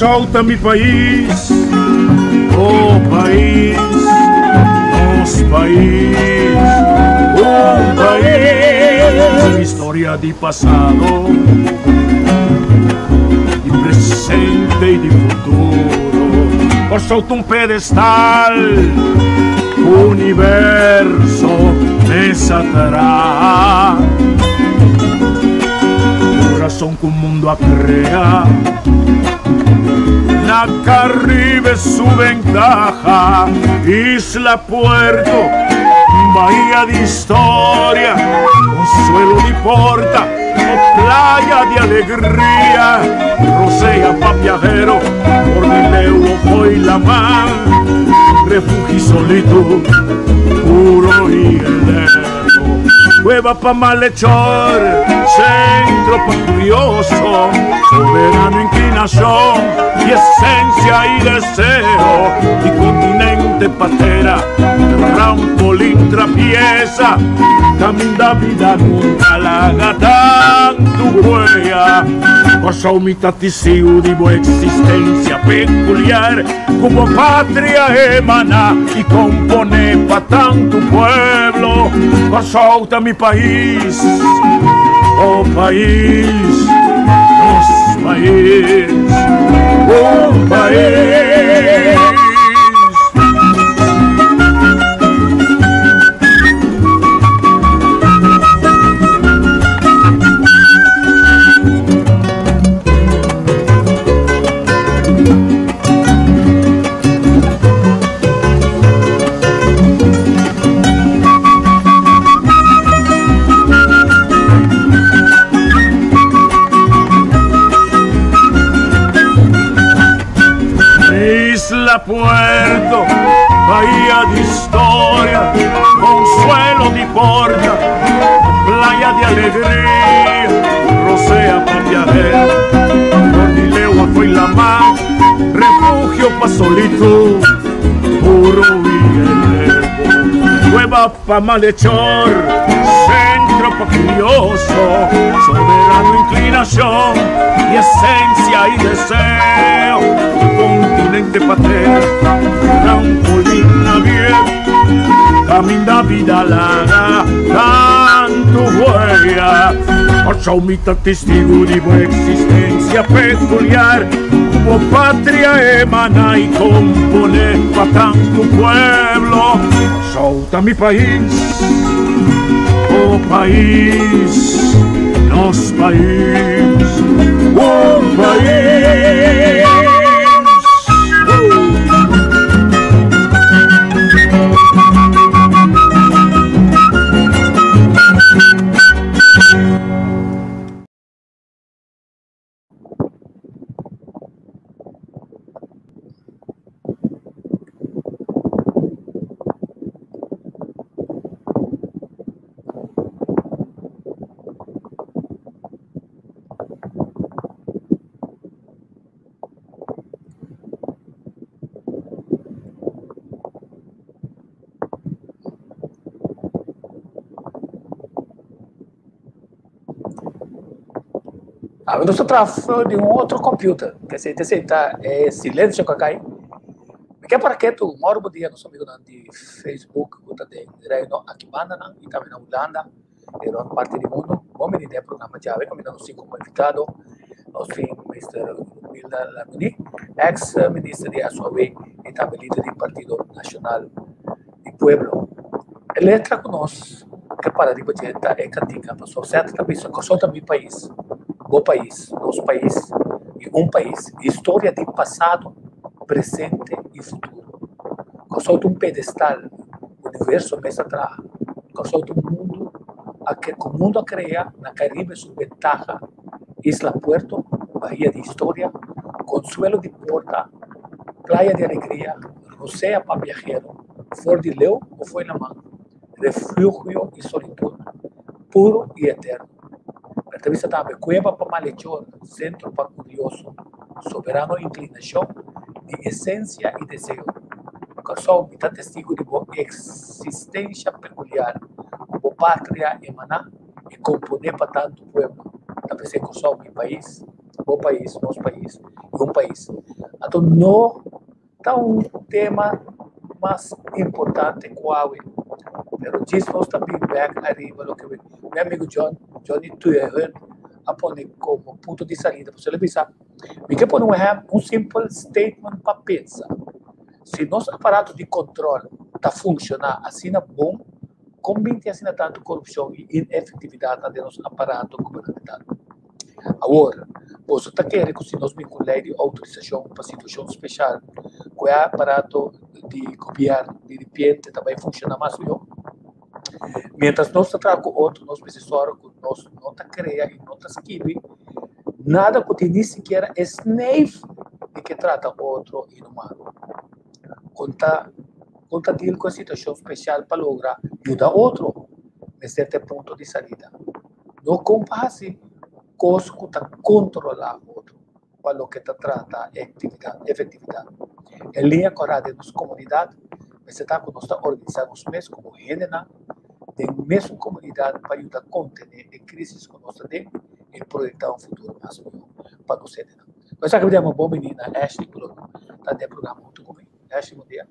Kòrsou ta mi pais, oh pais, nos pais, un pais. Historia di pasado, di presente i di futuro. Kòrsou ta un pedestal, universo mes a traha. Kurason ku mundu a krea. Na Caribe su ventaja, Isla Puerto, bahía di historia, consuelo di porta, o playa di alegria, rosea pa viajero, for di leu o fo'i laman, refugio i solitud, puro i eterno. Cueva pa malhechor, centro pa curioso, soberano inclinación y esencia y deseo, y continente patera, trampolín trapieza, caminda vida nunca laga tantu huella. Kòrsou mi ta tisiu di bo existencia peculiar, Ku bo patria emaná i komponé pa tantu pueblo. Kòrsou ta mi pais, bo pais, nos pais, un pais. Isla Puerto, bahía di historia, consuelo di porta, playa di alegria, rosea pa viajero, for di leu fo'i laman, refugio pa solitud, puro i eterno, cueva pa malhechor, centro pa curioso, soberano inclinacion y esencia y deseo, continente patera, trampolín navier, caminda vida laga tantu huella. Kòrsou mi ta testigu di bo existencia peculiar, ku bo patria emaná i komponé pa tantu pueblo. Kòrsou ta mi pais, bo pais, nos pais, un pais. Awe nos ta traha di un otro computer, kese ta senta e silencio ku a kai. Mi ke para ketu un ora bo dia nos amigunan di Facebook ku ta den Reino aki bandanan i tambe na Hulanda i rònt parti di mundu. Bon bini den e programa djawe kaminda nos tin komo invitado nos tin Mister Wilda Larmonie, ex minister di SOAW i tambe lider di Partido Nashonal di Pueblo. E letra ku nos ke para riba dje ta e kantika pasobra sèt ta bisa Kòrsou ta mi pais, bo pais, nos pais i un pais. Historia di pasado, presente i futuro. Kòrsou ta un pedestal, universo mes a traha. Kòrsou ta un mundu a ku mundu a krea na Karibe su bentaha, Isla Puerto, bahia di historia, konsuelo di porta, playa di alegria, rosea pa biahero, for di leu o fo'i laman, refugio i solitut, puro i eterno. Pero ta bisa tambe kueba pa malechor, sentro pa kurioso, soberano inklinashon di esensia i deseo. Kòrsou, mi ta testigu di bo eksistensha pekuliar, ku bo patria emaná i komponé pa tantu pueblo. Ta p'esei Kòrsou, mi pais, bo pais, nos pais i un pais. Anto no ta un tema mas importante ku awe, pero djis nos ta bin bek ariba loke mi amigo John, Johnny Tuehut a pone komo punto di salida. Pasobra el a bisa, Mi ke pone un ehèmpel, un simpel statement pa pensa. Si nos aparato di kòntròl ta funshoná asina bon, kon bin tin asina tantu korupshon i inefektividatnan den nos aparato gubernamental? Awor, boso ta kere ku si nos bin ku lei di outorisashon pa situashon speshal ku e aparato di gobièrnu di ripiente ta bai funshoná mas mihó? Miéntras nos ta traha ku otro, nos mester sòru ku nos no ta krea i no ta skibi nada ku tin ni sikiera e sneif di ke trata otro inhumano. Kon ta kon ta deal ku e situashon speshal pa logra yuda otro mester ta e punto di salida. No kon pa hasi kos ku ta kontrolá otro pa loke ta trata e efektividat. E liña kòrá den nos komunidat mester ta ku nos ta organisá nos mes komo hendenan den mesun komunidat pa yuda kontené e krísis ku nos ta den i proyektá un futuro mas mihó pa nos hendenan. Ku esaki mi ta yama bon biní na Ashley ku lo ta den e programa huntu ku mi. Ashley, bon dia.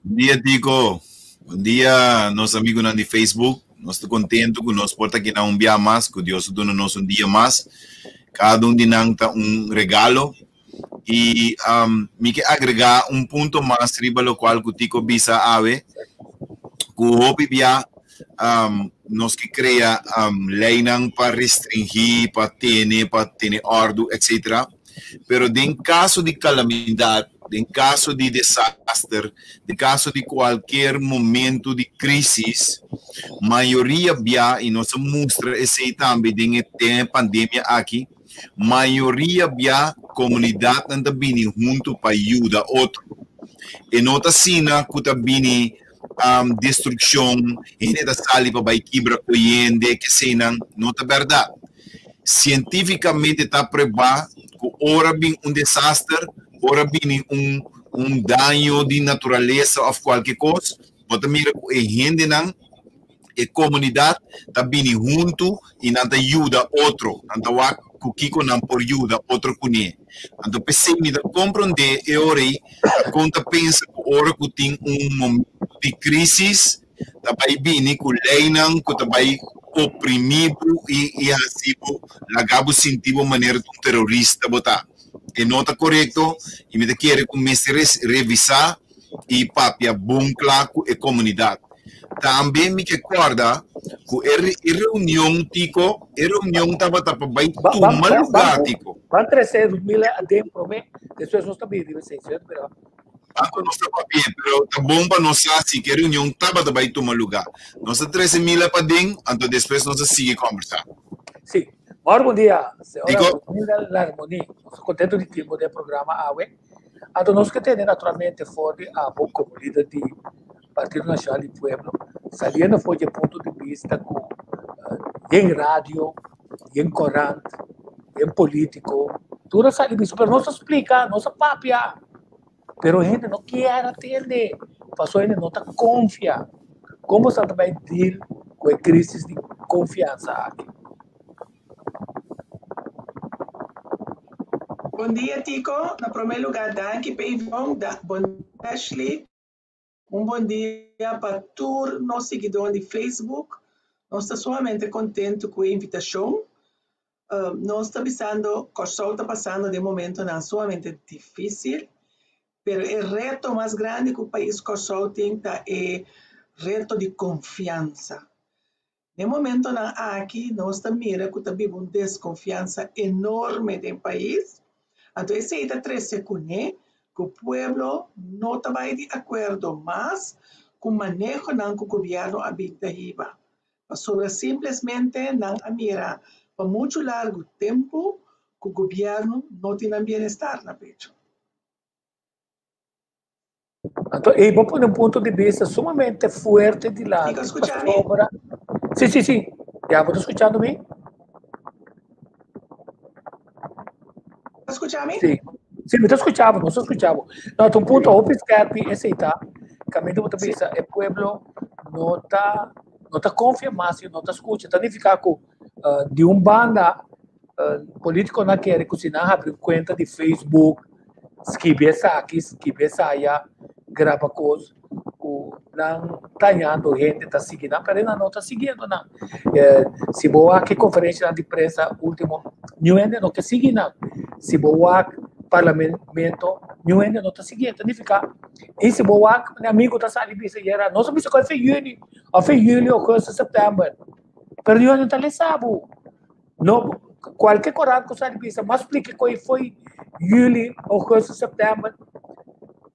Bon dia Tico, bon dia nos amigunan di Facebook. Nos ta contento cu nos por ta aki na un bia mas, cu Dios a duna nos un dia mas. Cada un di nan ta un regalo. Y um, mi ke agrega un punto mas riba locual cu Tico bisa awe, cu hopi bia um, nos ke crea um, leynan pa restringi, pa tene, pa tene ordu, etc. Pero den caso di calamidad, den caso di desaster, den caso di cualkier momento di crisis, mayoria bia, y nos a mustra esey tambe den e den e pandemia aki, mayoria bia comunidadnan ta bini hunto pa yuda otro. E no ta asina cu ta bini um, destruccion, hende ta sali pa bai kibra coyende, keseynan, no ta berdad. Sientífikamente ta pruebá ku ora bin un desaster, ora bini un un daño di naturalesa òf kualke kos, bo ta mira ku e hendenan, e komunidat ta bini huntu i nan ta yuda otro, nan ta wak ku kiko nan por yuda otro kuné. Anto p'esei mi ta komprondé e ora ei ta kon ta pensa ku ora ku tin un momento di krísis, ta bai bini ku leinan ku ta bai oprimí bo i i hasi bo laga bo sinti bo manera ta un terorista bo ta. E no ta korekto i mi ta kere ku mester revisá i papia bon kla ku e komunidat. Tambe mi ke kòrda ku e e reunion Tico, e reunion tabata pa bai tuma lugá Tico. Ban trese Ludmila aden promé, despues nos ta bini riba esei, sierto? Pero Tanto nos ta papia, pero ta bon pa nos sa si ke reunion tabata bai tuma lugá. Nos ta trese Mila paden, anto despues nos ta sigui kòmbersá. Sí. Mòrdu bon dia, señora Ludmila Larmonie. Nos ta kontentu di tin bo den e programa awe. Anto nos ke tene naturalmente for di abo komo lider di Partido Nacional di Pueblo, saliendo for di e punto di bista ku den radio, den korant, den politiko, tur a sali bisa, pero nos a splika, nos a papia. Pero hende no kier a tende, pasobra hende no ta konfia. Kon boso ta bai deal ku e krisis di konfiansa aki? Bon dia Tico, na prome lugar danki p'e invitacion, bon dia Ashley, un bon dia pa tur nos siguidornan di Facebook, nos ta sumamente contento cu e invitacion. Nos ta bisando Kòrsou ta pasando den momentonan sumamente difísil, pero e reto mas grandi ku pais Kòrsou tin ta e reto di konfiansa. Den momentonan aki nos ta mira ku ta biba un deskonfiansa enorme den pais, anto esei ta trese kuné ku pueblo no ta bai di akuerdo mas ku manehonan ku gobièrnu a bin ta hiba. Pasobra simplesmente nan a mira pa muchu largu tempu ku gobièrnu no tin nan bienestar na pechu. Anto ei bo pone un punto di bista sumamente fuerte dilanti. Kiko skucha mi? Pasobra. Sí, sí, sí. Ya, bo ta skuchando mi? Ta skucha mi? Sí. Sí, mi ta skucha bo, nos ta skucha bo. No, ta un punto hopi skerpi esei ta. Kaminda bo ta bisa e pueblo no ta no ta konfia mas i no ta skucha. Ta nifiká ku di un banda. Polítikonan kere ku si nan habri un kuenta di Facebook, skibi esaki, skibi esaya, graba kos ku nan ta hañando hende ta sigui nan, pero nan no ta siguiendo nan. Si bo wak e konferenshanan di prensa último, niun hende no ke sigui nan. Si bo wak parlamento, niun hende no ta sigui. Ta nifiká, i si bo wak, mi amigu ta sali bisa yera, nos a bisa ku e fe yüni, òf e yüli, ògùstùs, sèptèmber, pero niun hende no ta lesa bo. No, kualke korant ku sa di bisa, mas splika ku e foi juli, augustus, september.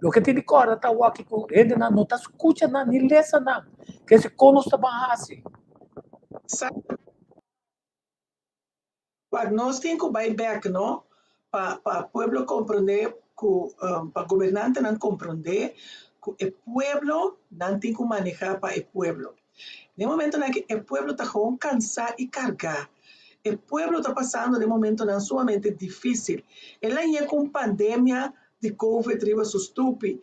Loke tin di kòrda ta wak ku hendenan no ta skucha nan ni lesa nan. Ke si kon nos ta ban hasi? Sa Wak nos tin ku bai bèk no pa pa pueblo komprondé ku pa gobernantenan komprondé ku e pueblo nan tin ku manehá pa e pueblo. Den momentonan aki e pueblo ta gewoon cansá y cargá. E pueblo ta pasando den momentonan sumamente difícil. El a ñe cu un pandemia di covid riba su stupi.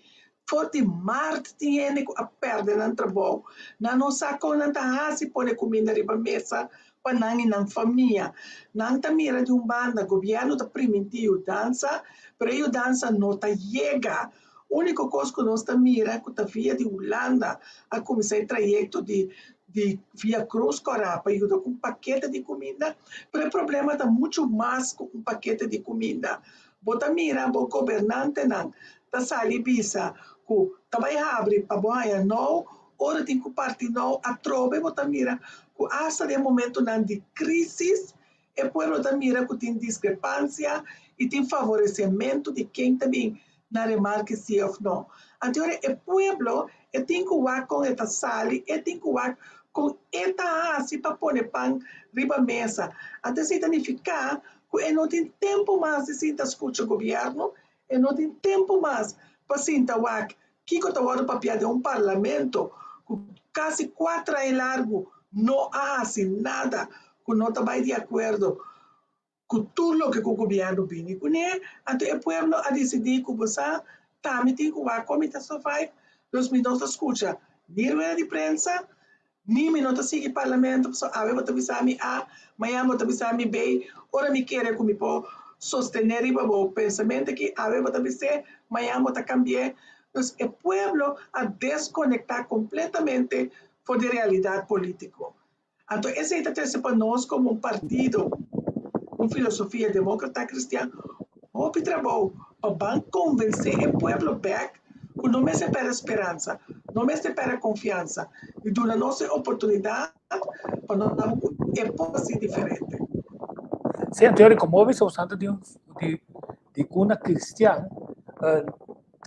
For di maart tin hende cu a perde nan trabou. Nan no sa con nan ta haci pone cuminda riba mesa pa nan y nan famia. Nan ta mira di un banda gobierno ta priminti yudansa, pero e yudansa no ta yega. Úniko kos ku nos ta mira ku ta via di Hulanda a kuminsá e trayekto di di via Krus Kòrá pa yuda ku un pakete di kuminda, pero e problema ta muchu mas ku un pakete di kuminda. Bo ta mira bo gobernantenan ta sali bisa ku ta bai habri pa bo haña nou, ora tin ku parti nou atrobe bo ta mira ku asta den momentunan di krísis E pueblo ta mira ku tin diskrepansia i tin favoresementu di ken ta bin na remarke si òf no. Anto ora e pueblo e tin ku wak kon e ta sali, e tin ku wak kon e ta hasi pa pone pan riba mesa. Anto esei ta nifiká ku e no tin tempu mas di sinta skucha gobièrnu, e no tin tempu mas pa sinta wak kiko ta wòrdu papiá den un parlamento ku kasi kuater aña largu no a hasi nada ku no ta bai di akuerdo ku tur loke ku gobièrnu bini kuné. Anto e pueblo a disidí ku bo sa, ta mi tin ku wak kon mi ta survive, dus mi no ta skucha ni rueda di prensa, ni mi no ta sigui parlamento, pasobra awe bo ta bisa mi A, mañan bo ta bisa mi B, ora mi kere ku mi por sostené riba bo pensamentu aki, awe bo ta bis'é, mañan bo ta kambi'é. Dus e pueblo a deskonektá kompletamente for di realidat polítiko. Anto esei ta trese pa nos komo un partido, un filosofia demókrata kristian, hopi trabou pa ban konvensé e pueblo bèk ku no mester pèrdè speransa, no mester pèrdè konfiansa i duna nos e oportunidat pa nos daba ku e por hasi diferente. Sí, anto komo bo bisa usando di di kuna kristian,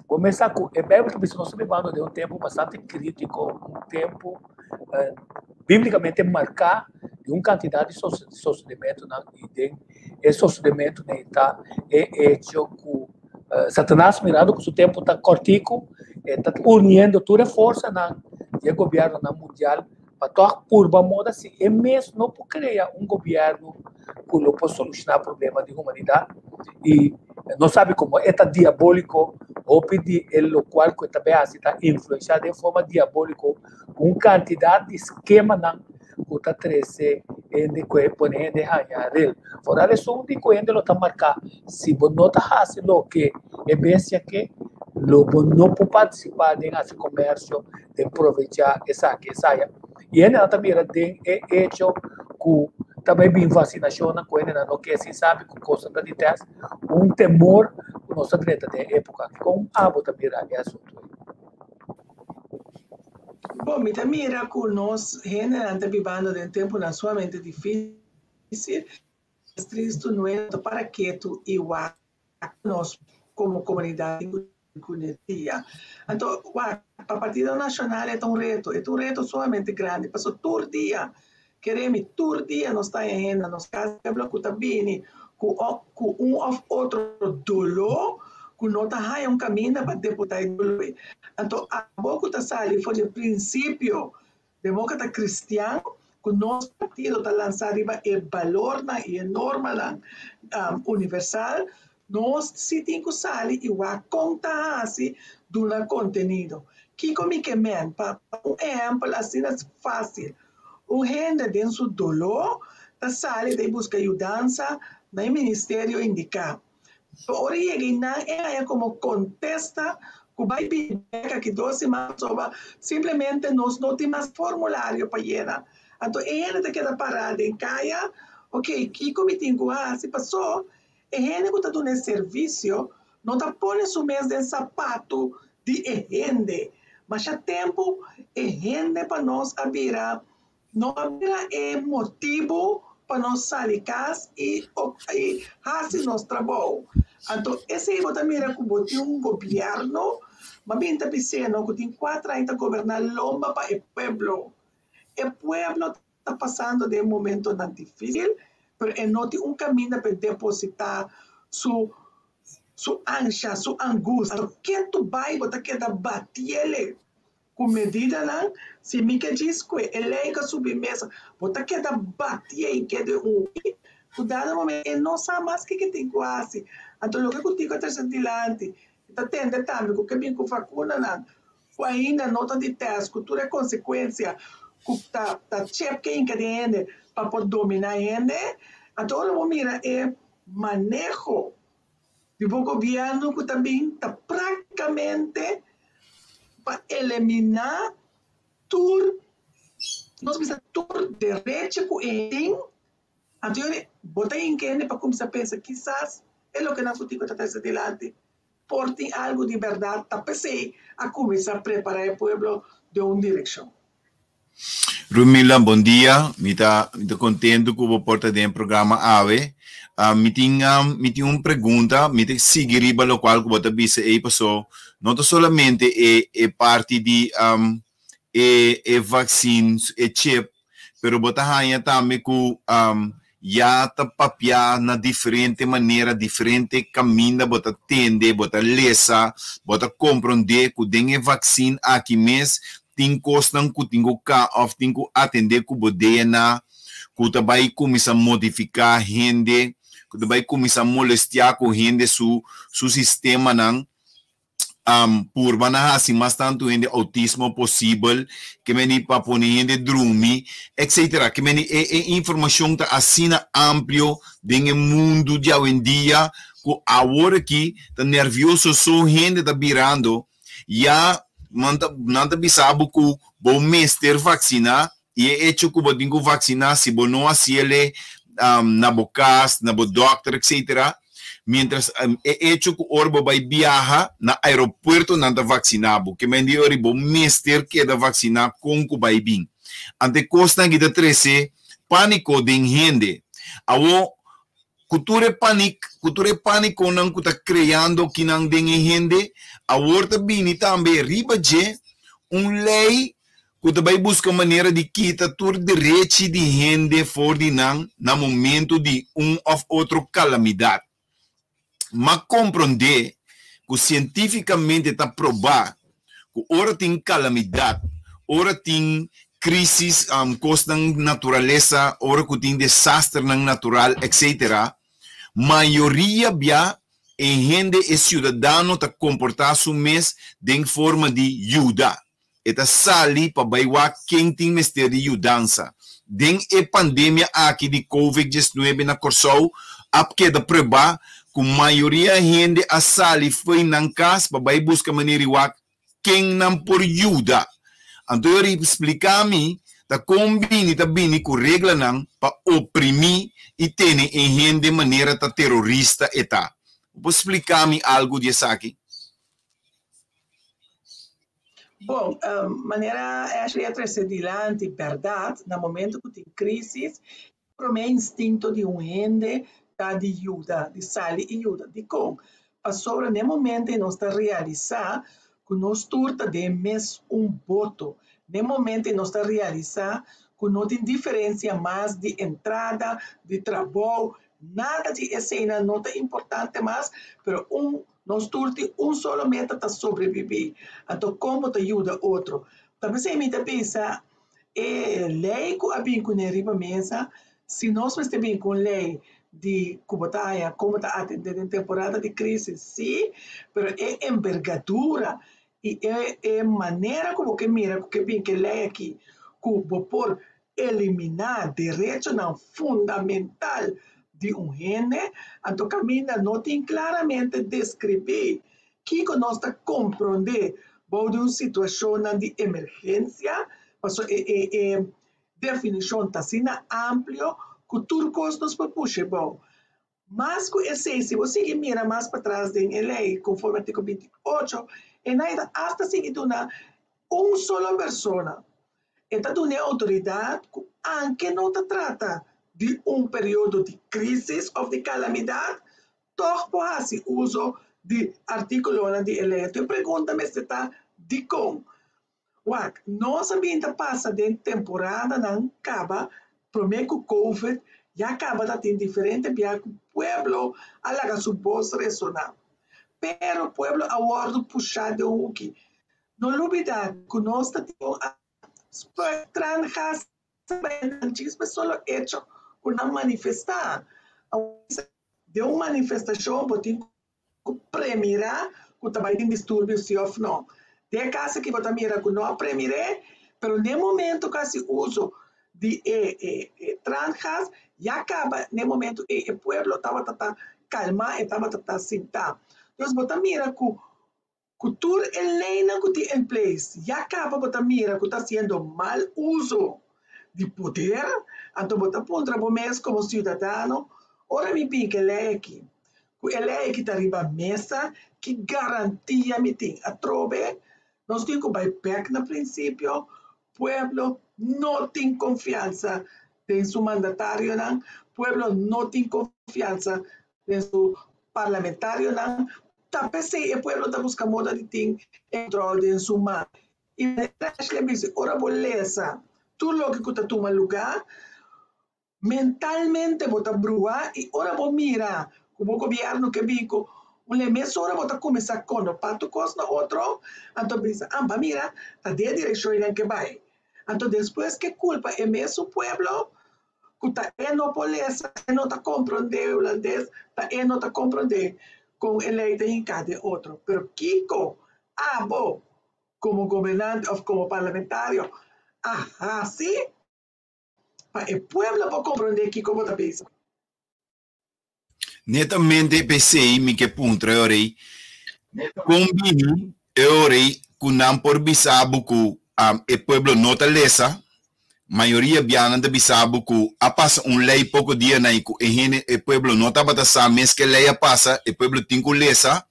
Bo mester sa ku e Beibel ta bisa nos ta bibando den un tempu bastante kritiko, un tempu bíblikamente marká di un kantidat di sosedimentunan i den e sosedimentunan ta e echo ku Satanas mirando ku su tempu ta kòrtiku e ta uniendo tur e forsanan di e gobièrnunan mundial pa tòg purba moda si e mes no por krea un gobièrnu ku lo por solushoná problema di humanidat i nos sabi komo e ta diabóliko hopi di e lokual ku e ta bai hasi ta influenshá den forma diabóliko ku un kantidat di skemanan ku ta trese hende ku e pone hende haña rel. Foral esun di ku hende lo ta marká si bo no ta hasi loke e bestia ke lo bo no por partisipá den hasi komersio den provechá esaki esaya. I hendenan ta mira den e echo ku ta bai bin vasinashonnan ku hendenan no ke sin sabi ku kosnan ta di tèst, un temor ku nos ta drenta den e époka aki. Kon abo ta mira e asuntu ei? Bon, mi ta mira ku nos hendenan ta bibando den tempunan sumamente difísil. Es tristu no para ketu i wak nos komo komunidat tin ku ku dia. Anto, wak, pa Partido Nashonal e ta un reto, e ta un reto sumamente grandi, pasobra tur dia, kere mi, tur dia nos ta haña hende na nos kas pueblo ku ta bini ku ku un òf otro doló ku no ta haña un kaminda pa deputá e doló ei. Anto, abo ku ta sali for di e prinsipio Demókrata Kristian ku nos partido ta lansa riba e balornan i e normanan universal, nos si tin ku sali i wak kon ta hasi duna kontenido. Kiko mi ke men? Pa un ehèmpel asina fásil, un hende den su doló ta sali ta i buska yudansa na e ministerio indiká. Pero ora e yega einan e haña komo kontesta ku bai bini bèk aki dos siman pasobra simplemente nos no tin mas formulario pa yena. Anto e hende ta keda pará den kaya, ok, kiko mi tin ku hasi? Paso e hende ku ta duna e servisio no ta pone su mes den sapatu di e hende. Masha tempu e hende pa nos a bira No a bira e motibu pa nos sali kas i i hasi nos trabou. Anto esei bo ta mira ku bo tin un gobièrnu, ma bin ta bis'é no ku tin kuater aña ta goberná lomba pa e pueblo. E pueblo ta pasando den momentonan difísil, pero e no tin un kaminda pa e depositá su su ansha, su angustia. Anto ken tu bai bo ta keda batiele. Ku medidanan, si mi ke djis kue e lei ka subi mesa, bo ta keda bati ei kede un i ku dado momento e no sa mas kiko e tin ku hasi. Anto loke ku tin ku a trese dilanti, e ta tende tambe ku ke bin ku vakunanan ku ainda no ta di tèst ku tur e konsekuensia ku ta ta chep ke hinka den hende pa por dominá hende. Anto ora bo mira e maneho di bo gobièrnu ku ta bin ta práktikamente pa eliminá tur, nos bisa tur derecho ku e tin, anto yori bo ta hinka hende pa kuminsá pensa kisas e loke nan futiko ta trese dilanti por tin algu di bèrdat, ta p'esei a kuminsá prepará e pueblo den un direkshon. Rumila, bon dia. Mi ta mi ta contento cu bo por ta den programa awe. Ah, mi tin um, mi tin un pregunta, mi ta sigui riba locual cu bo ta bisa ei paso no ta solamente e e parti di um, e e vaccine, e chip, pero bo ta haña tambe cu um, ya ta papia na diferente manera, diferente caminda bo ta tende, bo ta lesa, bo ta compronde cu den e vaccine aki mes tin cosnan cu tin cu ca of tin cu atende cu bo DNA cu ta bay cuminsa modifica hende, cu ta bay cuminsa molestia cu hende su su sistemanan. Purba na hasi mas tantu hende outismo posibel, ke meni pa pone hende drumi, etcetera. Ke meni e e informashon ta asina amplio den e mundu di awendia ku awor aki ta nervioso so hende ta birando, ya nan ta nan ta bisa bo ku bo mester vaksiná i e echo ku bo tin ku vaksiná si bo no hasiel na bo kas, na bo dòkter, etcetera. Mientras e echo ku ora bo bai biaha na aeropuerto nan ta vaksiná bo. Ke men di ora bo mester keda vaksiná kon ku bai bin. Ante e kosnan aki ta trese pániko den hende. Awor ku tur e panik, ku tur e pánikonan ku ta kreando kinan den e hende, awor ta bini tambe riba dje un lei ku ta bai buska manera di kita tur derechi di hende for di nan na momento di un òf otro kalamidat. M'a komprondé ku sientífikamente ta probá ku ora tin kalamidat, ora tin krísis, kosnan naturalesa, ora ku tin desasternan natural, etcetera, mayoria bia e hende, e siudadano ta komportá su mes den forma di yuda. E ta sali pa bai wak ken tin mester di yudansa. Den e pandemia aki di Covid diesnuebe na Kòrsou a keda pruebá ku mayoria hende a sali fo'i nan kas pa bai buska manera di wak ken nan por yuda. Anto e ora splika mi ta kon bini ta bini ku reglanan pa oprimí i tene e hende manera ta terorista e ta. Bo por splika mi algu di esaki? Bon, manera Ashley a trese dilanti, bèrdat, na momento ku tin krísis, e promé instinto di un hende ta di yuda, di sali i yuda. Dikon? Pasobra na e momento ei nos ta realisá ku nos tur ta den mes un boto. Na e momento ei nos ta realisá ku no tin diferensia mas di entrada, di trabou, nada di eseinan no ta importante mas, pero un Nos tur tin un solo meta ta sobrebibí. Anto kon bo ta yuda otro? Ta p'esei mi ta bisa e lei ku a bin kuné riba mesa, si nos mester bin ku un lei di ku bo ta haña kon bo ta atendé den temporada di krísis, sí, pero e embergadura i e e manera ku bo ke mira ku ke bin ku e lei aki ku bo por eliminá derechonan fundamental. di un hende, anto kaminda no tin klaramente deskribí kiko nos ta komprondé bou di un situashonnan di emergensia, pasobra e e e definishon ta asina amplio ku tur kos nos por pusha bou. Mas ku esei, si bo sigui mira mas patras den e lei, konforme artíkulo 28, e nan ta asta sigui duna un solo persona. E ta duna e outoridat ku anke no ta trata di un periodo di krísis òf di kalamidat, tòg por hasi uso di artíkulonan di e lei. Anto e pregunta mester ta, dikon? Wak, nos a bin ta pasa den temporadanan kaba promé ku Covid, ya kaba ta tin diferente bia ku pueblo a laga su bos resoná. Pero pueblo a wòrdu pushá den un huki. No lubidá ku nos ta tin un spuit traangas djis pa e solo echo ku nan manifestá. Den un manifestashon bo tin ku premirá ku ta bai tin disturbio si òf no. Den e kaso aki bo ta mira ku no a premir'é, pero n'e momento ku a hasi uso di e e traangas ya kaba n'e momento ei e pueblo tabata ta kalmá, e tabata ta sintá. Dus bo ta mira ku ku tur e leinan ku tin en place ya kaba bo ta mira ku ta hasiendo mal uso di poder, anto bo ta puntra bo mes komo siudadano, ora mi bin ku e lei aki, ku e lei aki ta riba mesa, ki garantia mi tin? Atrobe nos tin ku bai bèk na prinsipio, pueblo no tin konfiansa den su mandatarionan, pueblo no tin konfiansa den su parlamentarionan, ta p'esei e pueblo ta buska moda di tin e control den su man. I Ashley a bisa, ora bo lesa tur loke ku ta tuma lugá, mentalmente bo ta brua i ora bo mira ku bo gobièrnu ke bin ku un lei mesora bo ta kuminsá konopá tur kos na otro, anto bisa, ah, bo a mira, ta den e direkshon einan ke bai. Anto despues ke kulpa e mesun pueblo ku ta e no por lesa, e no ta komprondé hulandes, ta e no ta komprondé kon e lei ta hinká den otro. Pero kiko abo komo gobernante òf komo parlamentario a hasi pa e pueblo por komprondé kiko bo ta bisa? Netamente p'esei mi ke puntra e ora ei, kon bini e ora ei ku nan por bisa bo ku e pueblo no ta lesa? Mayoria bia nan ta bisa bo ku a pasa un lei poko dianan i ku e hende, e pueblo no tabata sa mes ke lei a pasa, e pueblo tin ku lesa.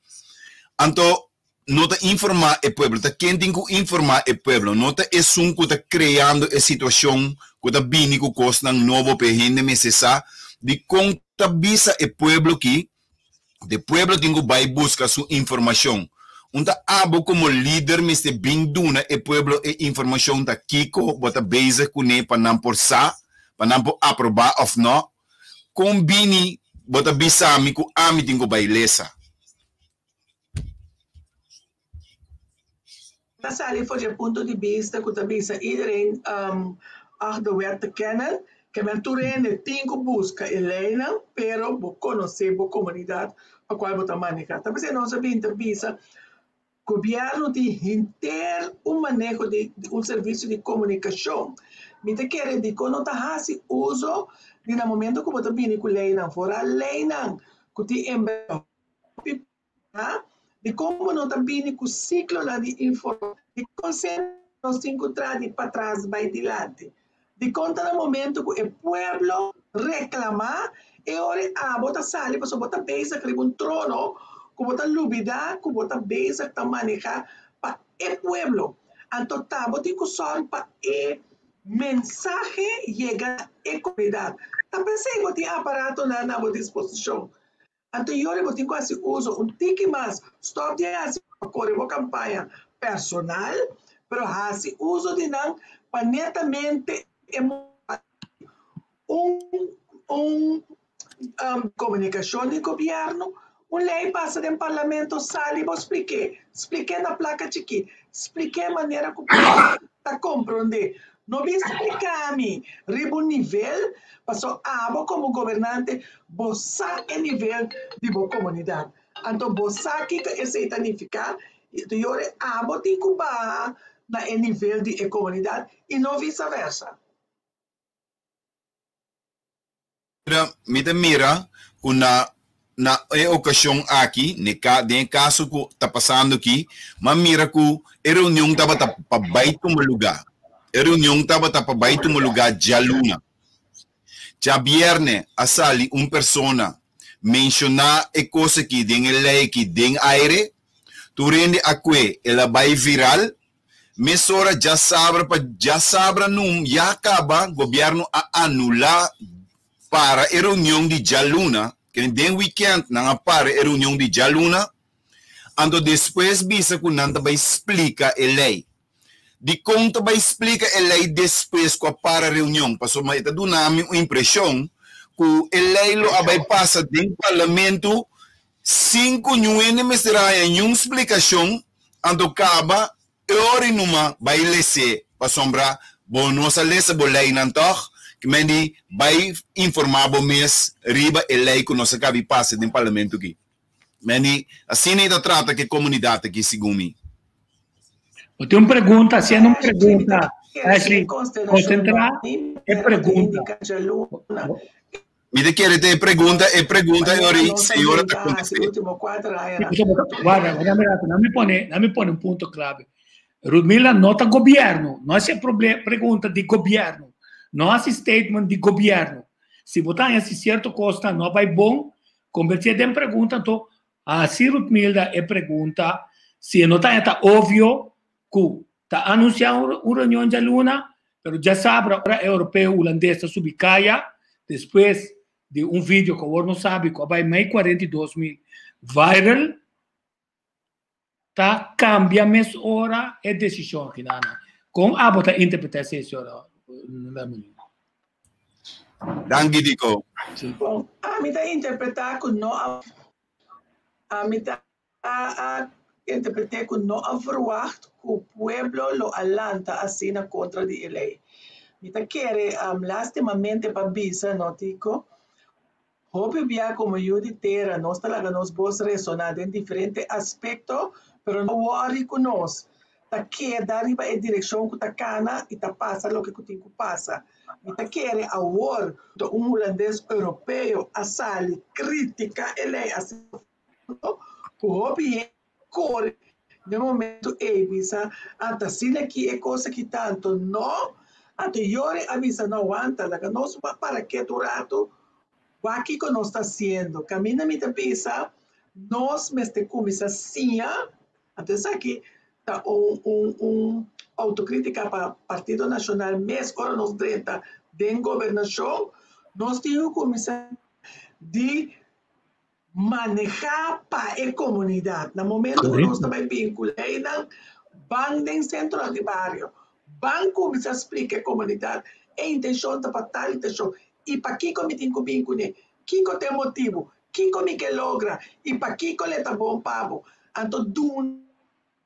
Anto no ta informá e pueblo, ta ken tin ku informá e pueblo, no ta esun ku ta kreando e situashon ku ta bini ku kosnan nobo pa e hende mester sa dikon ta bisa e pueblo ki de pueblo tin ku bai buska su informashon. Un ta abo komo lider mester bin duna e pueblo e informashon ta kiko bo ta bezig kuné pa nan por sa, pa nan por aprobá òf no. Kon bini bo ta bisa mi ku ami tin ku bai lesa? Ta sali for di e punto di bista ku ta bisa iedereen ag de wet te kennen, ke men tur hende tin ku buska e leinan, pero bo konosé bo komunidat pa kual bo ta manehá. Ta p'esei nos a bin ta bisa gobièrnu tin henter un maneho di un servisio di komunikashon. Mi ta kere dikon no ta hasi uso di na momento ku bo ta bini ku leinan, foral leinan ku tin enbèrgura. Hopi bia di kon bo no ta bini ku siklonan di informa, di kon semper nos tin ku traha di patras bai dilanti, di kon ta na momento ku e pueblo reklamá e ora e abo ta sali pasobra bo ta bezig riba un trono ku bo ta lubidá ku bo ta bezig ta manehá pa e pueblo. Anto ta bo tin ku sòru pa e mensahe yega na e komunidat. Ta p'esei bo tin aparatonan na bo disposishon. Anto yori bo tin ku hasi uso un tiki mas, stòp di hasi pa kore bo kampaña personal, pero hasi uso di nan pa netamente e un un komunikashon di gobièrnu, un lei pasa den parlamento sali bo splik'é, splik'é na plaka chikí, splik'é manera ku pueblo ta komprondé. No bin splika mi riba un nivel, paso abo komo gobernante bo sa e nivel di bo komunidat. Anto bo sa kiko esei ta nifiká i anto yora abo tin ku baha na e nivel di e komunidat i no visaversa. Mi ta mira ku na na e okashon aki, ne ka den e kaso ku ta pasando aki, m'a mira ku e reunion tabata pa bai tuma lugá. E reunion tabata pa bai tuma lugá djaluna. Djabièrnè a sali un persona menshoná e kos aki den e lei aki den aire. Tur hende a kue el a bai viral. Mesora djasabra pa djasabra num ya kaba gobièrnu a anulá para e reunion di djaluna, kende den wikènt nan a para e reunion di djaluna, anto despues bisa ku nan ta bai splika e lei. Dikon ta bai splika e lei despues ku a para reunion? Pasobra e ta duna mi un impreshon ku e lei lo a bai pasa den parlamento sin ku niun hende mester a haña niun splikashon, anto kaba E ora i numa bai les'é, pasobra bo no sa lesa bo leinan tòg? Ki men di, bai informá bo mes riba e lei ku nos a kabi pasa den parlamento aki. Men di, asina i ta trata ku e komunidat aki, segun mi. Bo tin un pregunta, hasiendo un pregunta, Ashley, konsentrá e pregunta. Mi ta kere ta e pregunta, e pregunta e ora ei señora ta kontest'é. Guarda, guarda mi rato, mi pone, mi pone un punto clave. Rudmila no ta gobierno, no haci pregunta di gobierno, no haci statement di gobierno. Si bo ta haci cierto cosnan no bay bon, converti den pregunta, anto haci Rudmilda e pregunta, si e no ta ta obvio cu Ta anuncia un reunion djaluna, pero djasabra ora e europeo hulandes ta subi caya, despues di un video cu awor no sabi cu a bay mei 42 mil viral, ta cambia mesora e decision aki nan. Con abo ta interpreta esey, señora Lamini? Danki, Dico. Bon, ami ta interpreta cu no a, ami ta a interpreté ku no a verwacht ku pueblo lo a lanta asina kontra di e lei. Mi ta kere lastimamente pa bisa, no Tico, hopi bia komo yu di tera nos ta laga nos bos resoná den diferente aspekto, pero no wòri ku nos ta keda riba e direkshon ku ta kana i ta pasa loke ku tin ku pasa. Mi ta kere awor un hulandes europeo a sali kritika e lei asina. Ku hopi hende kore den momento ei bisa anta asina ki e kos aki tanto no anto Yori a bisa no wanta laga nos para ketu un ratu wak kiko nos ta hasiendo kaminda mi ta bisa nos mester kuminsá siña anto esaki ta un un un autokritika pa Partido Nashonal mes ora nos drenta den gobernashon nos tin ku kuminsá di manehá pa e komunidat. Na momento ku nos ta bai bin ku leinan, ban den sentronan di bario, ban kuminsá splika e komunidat e intenshon ta pa tal intenshon i pakiko mi tin ku bin kuné, kiko ta e motibu, kiko mi ke logra i pakiko le ta bon pa bo. Anto duna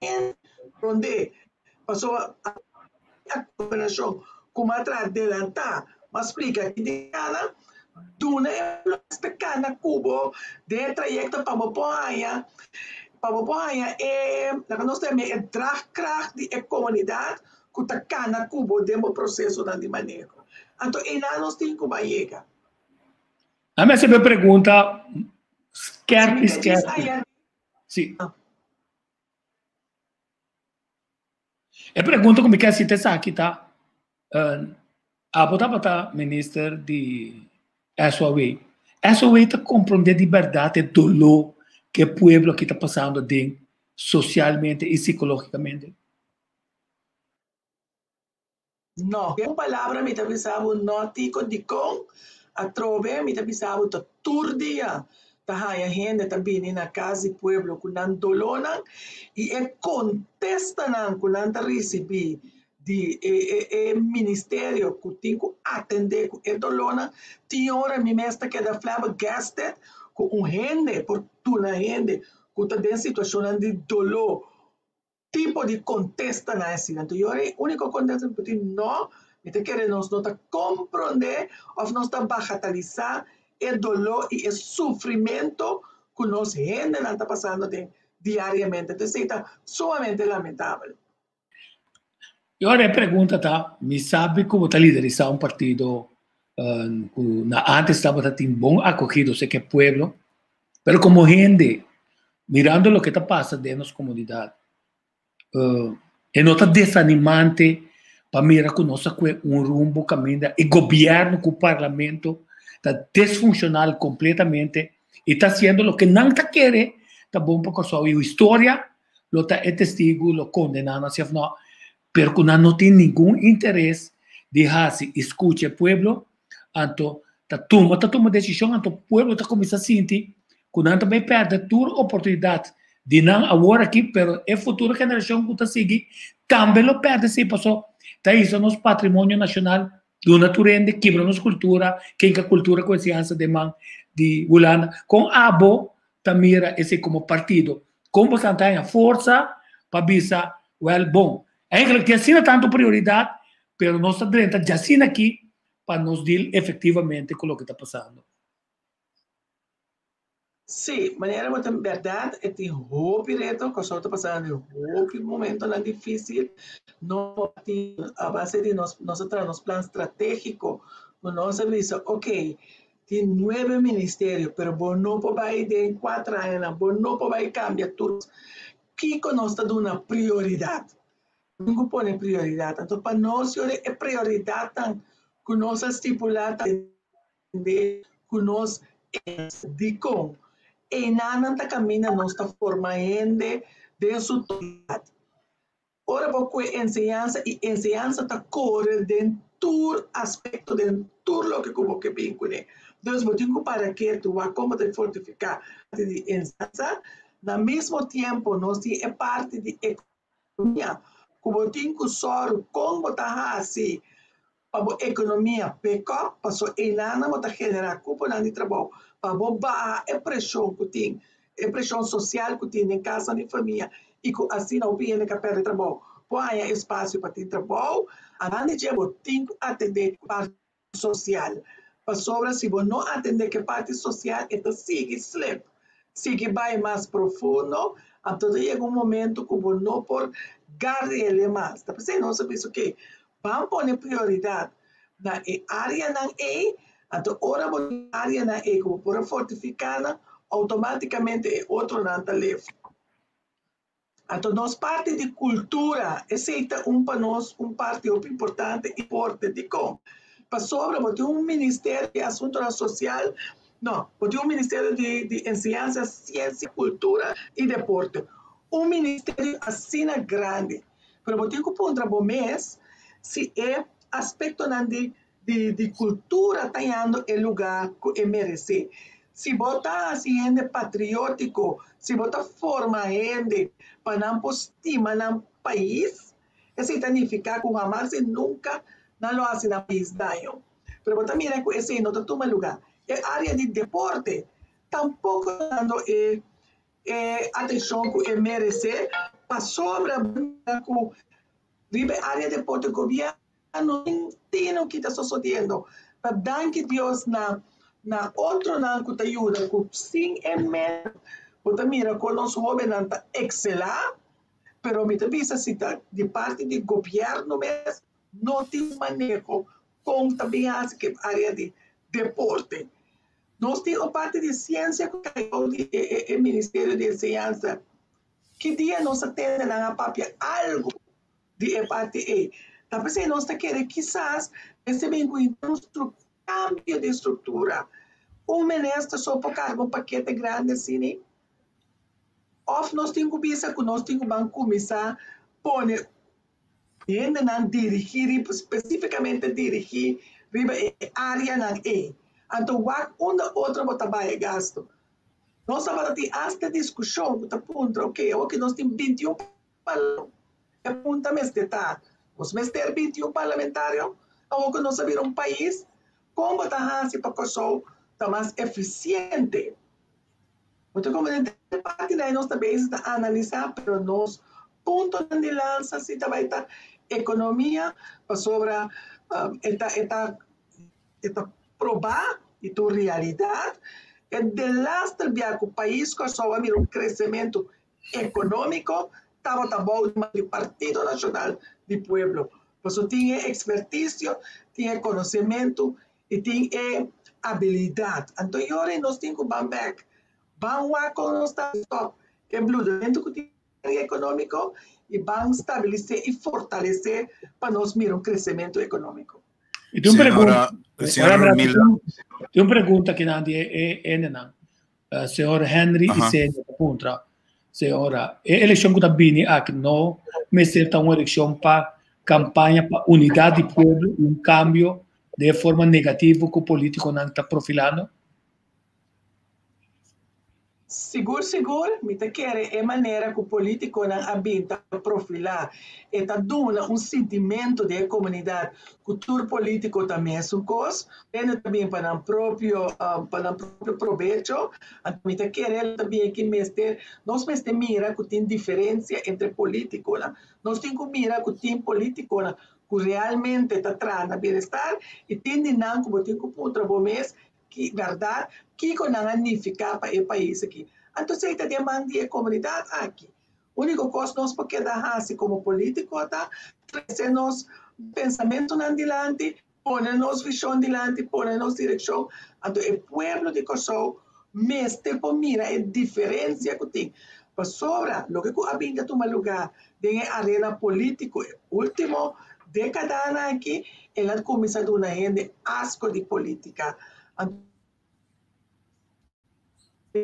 hende rondé pasobra a gobernashon ku m'a traha delantá, m'a splika ki tin kana, duna e mester kana ku bo den e trayekto pa bo por haña, pa bo por haña e, laga nos ta yama e draagkracht di e komunidat ku ta kana ku bo den bo prosesonan di maneho. Anto einan nos tin ku bai yega. A mester be pregunta skerpi skerpi. Si. E pregunta ku mi ke hasi ta esaki ta, abo tabata minister di SOAW. SOAW ta komprondé di bèrdat e doló ku e pueblo aki ta pasando aden sosialmente i sikológikamente? No. Den un palabra mi ta bisa bo no Tico dikon atrobe mi ta bisa bo ta tur dia ta haña hende ta bini na kas di pueblo ku nan dolónan i e kontestanan ku nan ta risibí di e e e ministerio ku tin ku atendé ku e dolónan tin ora mi mes ta keda flabbergasted ku un hende por duna hende ku ta den situashonnan di doló tipo di contesta na asina. Anto yo e unico contesta mi por tin no, mi ta kere nos no ta comprende of nos ta bagatalisa e dolor y e sufrimento cu nos hendenan ta pasando den diariamente. Entonces esey ta sumamente lamentabel. Y ora e pregunta ta, mi sabi cu bo ta liderisa un partido. Ku na antes tabata tin bon akogido seke pueblo, pero komo hende, mirando loke ta pasa den nos komunidat, e no ta desanimante pa mira ku nos a kue un rumbo kaminda e gobièrnu ku parlamento ta desfunshonal kompletamente i ta hasiendo loke nan ta kere ta bon pa Kòrsou i historia lo ta e testigu lo kondená nan si òf nò, pero ku nan no tin ningun interes di hasi i skucha e pueblo, anto ta tuma ta tuma desishon anto pueblo ta kuminsá sinti ku nan ta bai pèrdè tur oportunidat di nan awor aki, pero e futuro generashon ku ta sigui tambe lo pèrdè si paso ta hisa nos patrimonio nashonal duna tur hende kibra nos kultura, kenka kultura ku enseñansa den man di Hulanda. Kon abo ta mira esei komo partido? Kon boso ta haña forsa pa bisa, wèl bon, eigenlijk tin asina tantu prioridat, pero nos ta drenta djasina aki pa nos deal efektivamente ku loke ta pasando? Sí, manera bo ta bèrdat e tin hopi reto, Kòrsou ta pasando den hopi momentonan difísil. No tin a base di nos nos a traha nos plan stratégiko ku nos a bisa oke tin nuebe ministerio pero bo no por bai den kuater añanan, bo no por bai kambia tur. Kiko nos ta duna prioridat? Tin ku pone prioridat. Anto pa nos yora e prioridatnan ku nos a stipulá ta Tende ku nos es dikon einanan ta kaminda nos ta forma hende den su totalidat. Ora bo kue enseñansa i enseñansa ta kore den tur aspekto, den tur loke ku bo ke bin kuné. Dus bo tin ku para ketu wak kon bo ta fortifiká parti di enseñansa. Na mismo tiempo nos tin e parti di ekonomia ku bo tin ku sòru kon bo ta hasi pa bo ekonomia pick up, paso einan bo ta generá kuponan di trabou, pa bo baha e preshon ku tin, e preshon sosial ku tin den kasnan di famia i ku asina hopi hende ka pèrdè trabou por haña espasio pa tin trabou. Anan di dje bo tin ku atendé parti sosial, pasobra si bo no atendé ku e parti sosial e ta sigui slip, sigui bai mas profundo, anto ta yega un momento ku bo no por gar'el mas. Ta p'esei nos a bisa oke, Ban pone prioridat na e áreanan ei, anto ora bo tin áreanan ei ku bo por a fortifiká nan, outomátikamente e otronan ta lef. Anto nos parti di kultura, esei ta un pa nos un parti hopi importante i forte. Dikon? Pasobra bo tin un ministerio di asuntonan sosial, no, bo tin un ministerio di di enseñansa, siensia, kultura i deporte. Un ministerio asina grandi. Pero bo tin ku puntra bo mes si e aspektonan di di di kultura ta yando e lugá ku e meresé. Si bo ta hasi hende patriótiko, si bo ta forma hende pa nan por stima nan pais, esei ta nifiká ku hamas i nunka nan lo hasi nan pais daño. Pero bo ta mira ku esei no ta tuma lugá. E área di deporte tampoko ta dando e e atenshon ku e meresé pasobra ku riba e área deporte gobièrnu tin tino ki ta sosodiendo. Ta danki Dios na na otronan ku ta yuda ku sin e meta bo ta mira kon nos hóbennan ta ekselá, pero mi ta bisa si ta di parti di gobièrnu mes no tin maneho kon ta bin hasi ku e área di deporte. Nos tin un parti di siensia ku kai bou di e Ministerio di Enseñansa. Ki dia nos a tende nan a papia algu di e parti ei? Ta p'esei nos ta kere kisas mester bin ku un kambio di struktura. Un minister so por karga un pakete grandi asina? Òf nos tin ku bisa ku nos tin ku ban kuminsá pone hendenan dirigí riba, spesífikamente dirigí riba e áreanan ei. Anto wak unda otro bo ta bai e gastu. Nos tabata tin asta diskushon ku ta puntra, oke, awoki nos tin bintiun parlamentario, e punta mester ta, nos mester bintiun parlamentario? Awoki nos a bira un pais, kon bo ta hasi pa Kòrsou ta mas efisiente? Bo ta komprende? E parti dai nos ta bezig ta analisá, pero nos puntonan di lansa si ta bai ta ekonomia, pasobra e ta e ta e ta probá i ta un realidat e delaster bia ku pais Kòrsou a mira un kresementu ekonómiko tabata bou di Partido Nashonal di Pueblo. Pasobra tin e ekspertisio, tin e konosementu. I tin e abilidat. Anto e ora ei nos tin ku ban bèk, ban wak kon nos ta stòp e bludamentu ku tin ekonómiko i ban stabilis'é i fortalesé pa nos mira un kresementu ekonómiko. I tin un pregunta, tin un pregunta kinan di e hendenan. Señor Henry Isenia ta puntra, Señora, e elekshon ku ta bini aki no mester ta un elekshon pa kampaña pa unidat di pueblo i un kambio den e forma negativo ku politikonan ta profilando? Sigur sigur, mi ta kere e manera ku politikonan a bin ta profilá e ta duna un sintimentu den e komunidat ku tur politiko ta mesun kos, hende ta bin pa nan propio pa nan propio probecho, anto mi ta kere el ta bin aki mester nos mester mira ku tin diferensia entre politikonan, nos tin ku mira ku tin politikonan ku realmente ta traha na bienestar i tin di nan ku bo tin ku puntra bo mes ki bèrdat kiko nan a nifiká pa e pais aki. Anto esei ta den man di e komunidat aki. Úniko kos nos por keda hasi komo polítiko ta trese nos pensamentunan dilanti, pone nos vishon dilanti, pone nos direkshon. Anto e pueblo di Kòrsou mester por mira e diferensia ku tin. Pasobra loke ku a bin ta tuma lugá den e arena polítiko e último dékadanan aki, el a kuminsá duna hende asko di polítika. Anto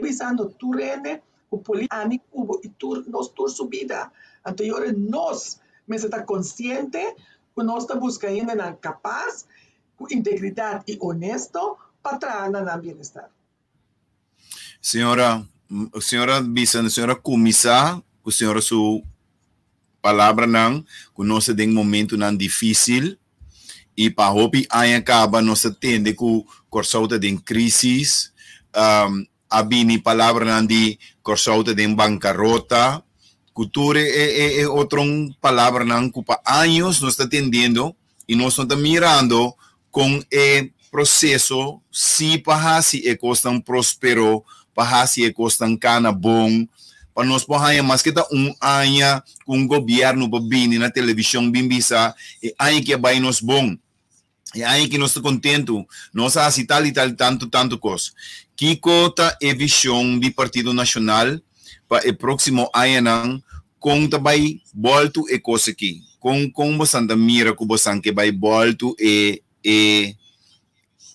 bisando tur hende ku polítika ami ku bo i tur nos tur su bida. Anto e ora nos mester ta konsiente ku nos ta buska hendenan kapas, ku integridat i honesto pa traha na nan bienestar. Señora, señora bisa, señora kuminsá ku señora su palabranan ku nos ta den momentunan difísil i pa hopi aña kaba nos ta tende ku Kòrsou ta den krísis, a bini palabranan di Kòrsou ta den bankarota, ku tur e e e otro palabranan ku pa años nos ta tendiendo i nos no ta mirando kon e proseso si pa hasi e kosnan prospero, pa hasi e kosnan kana bon, pa nos por haña maske ta un aña ku un gobièrnu por bini na televishon bin bisa e aña ki a bai nos bon, e aña ki nos ta kontentu, nos a hasi tal i tal tantu tantu kos. Kiko ta e vishon di Partido Nashonal pa e próksimo añanan Kon ta bai bòltu e kos aki? Kon kon bosan ta mira ku bosan ke bai bòltu e e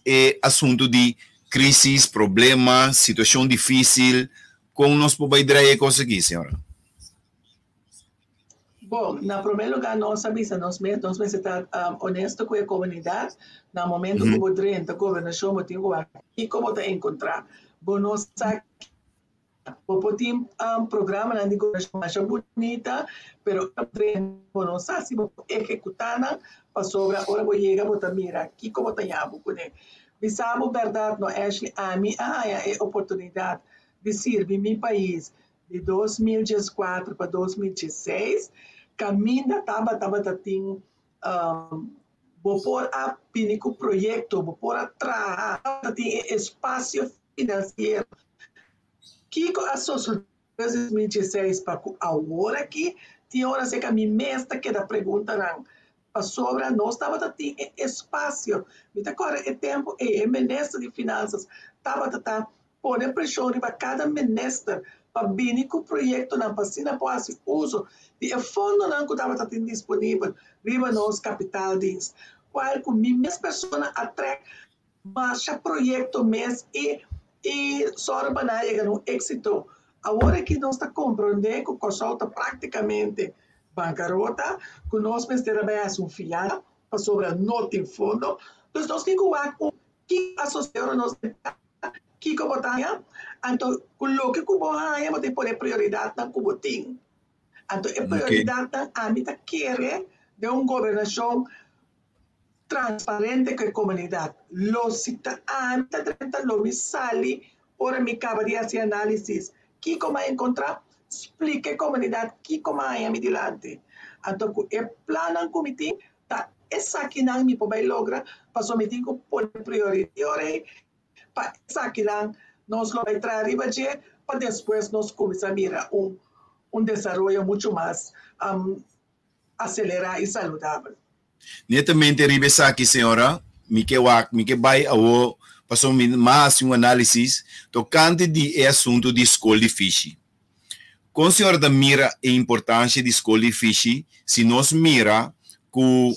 e asuntu di krisis, problema, situashon difísil? Kon nos por bai drai e kos aki, señora? Bon, na promé lugá nos a bisa nos mes, nos mester ta honesto ku e komunidat. Na momento ku bo drenta gobernashon bo tin ku wak kiko bo ta enkontrá. Bo no sa Bo por tin programanan di gobernashon masha bunita, pero bo no sa si bo por ehekutá nan, pasobra ora bo yega bo ta mira kiko bo ta yabu kuné. Bisa bo bèrdat no Ashley, ami a haña e oportunidat di sirbi mi pais di 2014 pa 2016, kaminda tabata tabata tin bo por a bini ku proyekto, bo por a traha, tabata tin e espasio finansiero. Kiko a sosodé 2016 pa ku awor aki? Tin ora seka mi mes ta keda preguntanan pasobra nos tabata tin e espasio. Mi ta kòrda e tempu ei e minister di finansas tabata ta pone preshon riba kada minister pa bini ku proyektonan pa asina por hasi uso di e fondonan ku tabata tin disponibel riba nos kapitaldienst, kual ku mi mes persona a trèk Masha proyekto mes i i sòru pa nan a yega na un éksito. Awor aki nos ta komprondé ku Kòrsou ta praktikamente bankarota, ku nos mester a bai hasi un fiansa pasobra no tin fondo. Dus nos tin ku wak un kiko a sosodé ora nos ta kiko bo ta haña, anto ku loke ku bo haña bo tin pone prioridatnan ku bo tin. Anto e prioridatnan ami ta kere den un gobernashon transparente ku e komunidat. Lo si ta ami ta drenta lo mi sali ora mi kaba di hasi análisis. Kiko mi a enkontrá? Splika e komunidat kiko mi a haña mi dilanti. Anto ku e plannan ku mi tin ta esakinan mi por bai logra pasobra mi tin ku pone prioridat pa esakinan nos lo bai traha riba dje pa despues nos kuminsá mira un un desaroyo muchu mas aselerá i saludabel. Netamente riba esaki, señora. Mi ke wak, mi ke bai awo pasobra mi m'a hasi un análisis tokante di e asuntu di skol di fishi. Kon señora ta mira e importansha di skol di fishi si nos mira ku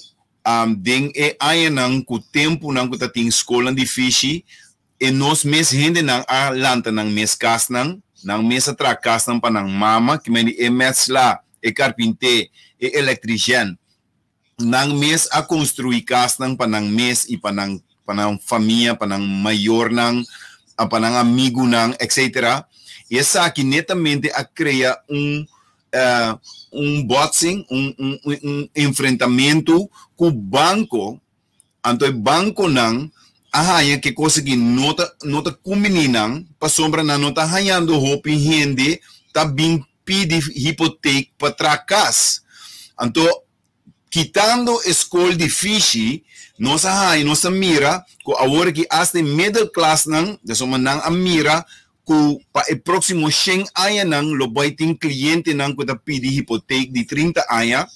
den e añanan ku tempunan ku ta tin skolnan di fishi e nos mes hendenan a lanta nan mes kasnan, nan mes a traha kasnan pa nan mama, ki men di e metsla, e karpinté, e elektrishèn, nan mes a konstruí kasnan pa nan mes i pa nan pa nan famia, pa nan mayornan, pa nan amigunan, etcetera. I esaki netamente a krea un un botsing, un un un enfrentamentu ku banko, anto e bankonan a haña ku e kos aki no ta no ta kumbiní nan pasobra nan no ta hañando hopi hende ta bin pidi hipotek pa traha kas. Anto kitando e skol di fishi nos a haña, nos a mira ku awor aki asta e middelklasnan, pasobra nan a mira ku pa e próksimo shen añanan lo bai tin klientenan ku ta pidi hipotek di 30 aña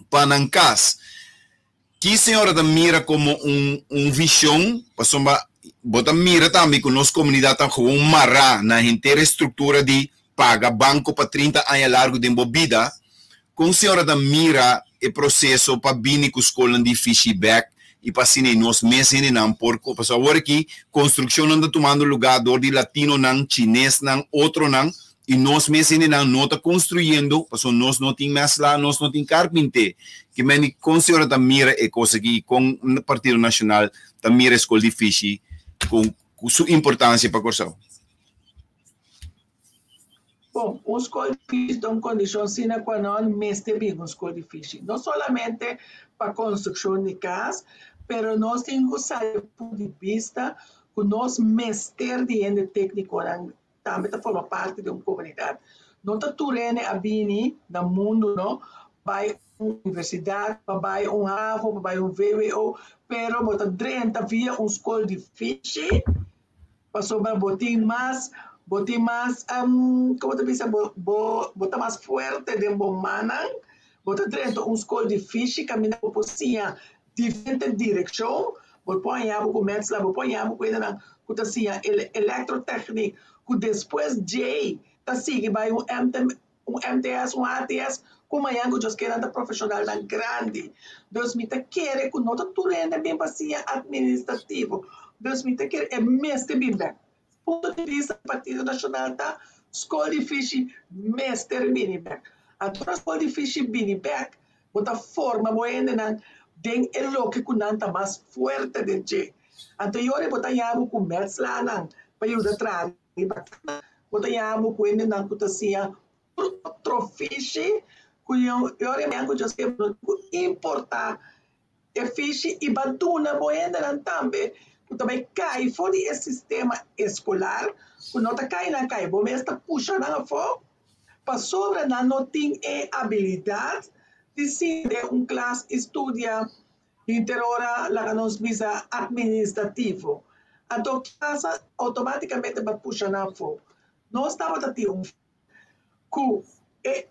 pa nan kas. Ki señora ta mira komo un un vishon? Pasobra bo ta mira tambe ku nos komunidat ta gewoon mará na henter e struktura di paga banko pa 30 aña largu den bo bida. Kon señora ta mira e proseso pa bini ku skolnan di fishi bèk i pa asina nos mes hendenan por pasobra awor aki konstrukshonnan ta tumando lugá dor di latinonan, chinesnan, otronan i nos mes hendenan no ta konstruyendo pasobra nos no tin mèsla, nos no tin karpinté. Ke meni kon señora ta mira e kos aki i kon Partido Nashonal ta mira e skol di fishi ku su importansia pa Kòrsou? Bon, un skol di fishi ta un kondishon sine qua non mester bin un skol di fishi. No solamente pa konstrukshon di kas, pero nos tin ku sali punto di bista ku nos mester di hende téknikonan tambe ta forma parti di un komunidat. No ta tur hende a bini na mundu no bai un universidat, pa bai un havo, pa bai un vwo, pero bo ta drenta via un skol di fishi pasobra bo tin mas bo tin mas como ta bisa bo bo bo ta mas fuerte den bo mannan bo ta drenta un skol di fishi kaminda bo por siña diferente direkshon bo por haña bo ku metsla bo por haña bo ku hendenan ku ta siña elektrotechniek ku despues djei ta sigui bai un MT un MTS un ATS ku mañan ku Dios kere nan ta profeshonalnan grandi. Dus mi ta kere ku no ta tur hende bin pa siña administrativo. Dus mi ta kere e mester bin bek. Punto di bista di Partido Nashonal ta skol di fishi mester bini bek. Anto ora skol di fishi bini bek bo ta forma bo hendenan den e loke ku nan ta mas fuerte den dje. Anto e ora bo ta yabu ku metslanan pa yuda traha riba kana, bo ta yabu ku hendenan ku ta siña tur otro fishi ku e ora e ku Dios ke ku importa e fishi i ba duna bo hendenan tambe ku ta bai kai for di e sistema eskolar ku no ta kai nan kai, bo mes ta pusha nan afó pasobra nan no tin e abilidat di sinta den un klas i studia Henter ora laga nos bisa administrativo. Anto kasa automaticamente ba pusha nan afo. Nos tabata tin un cu e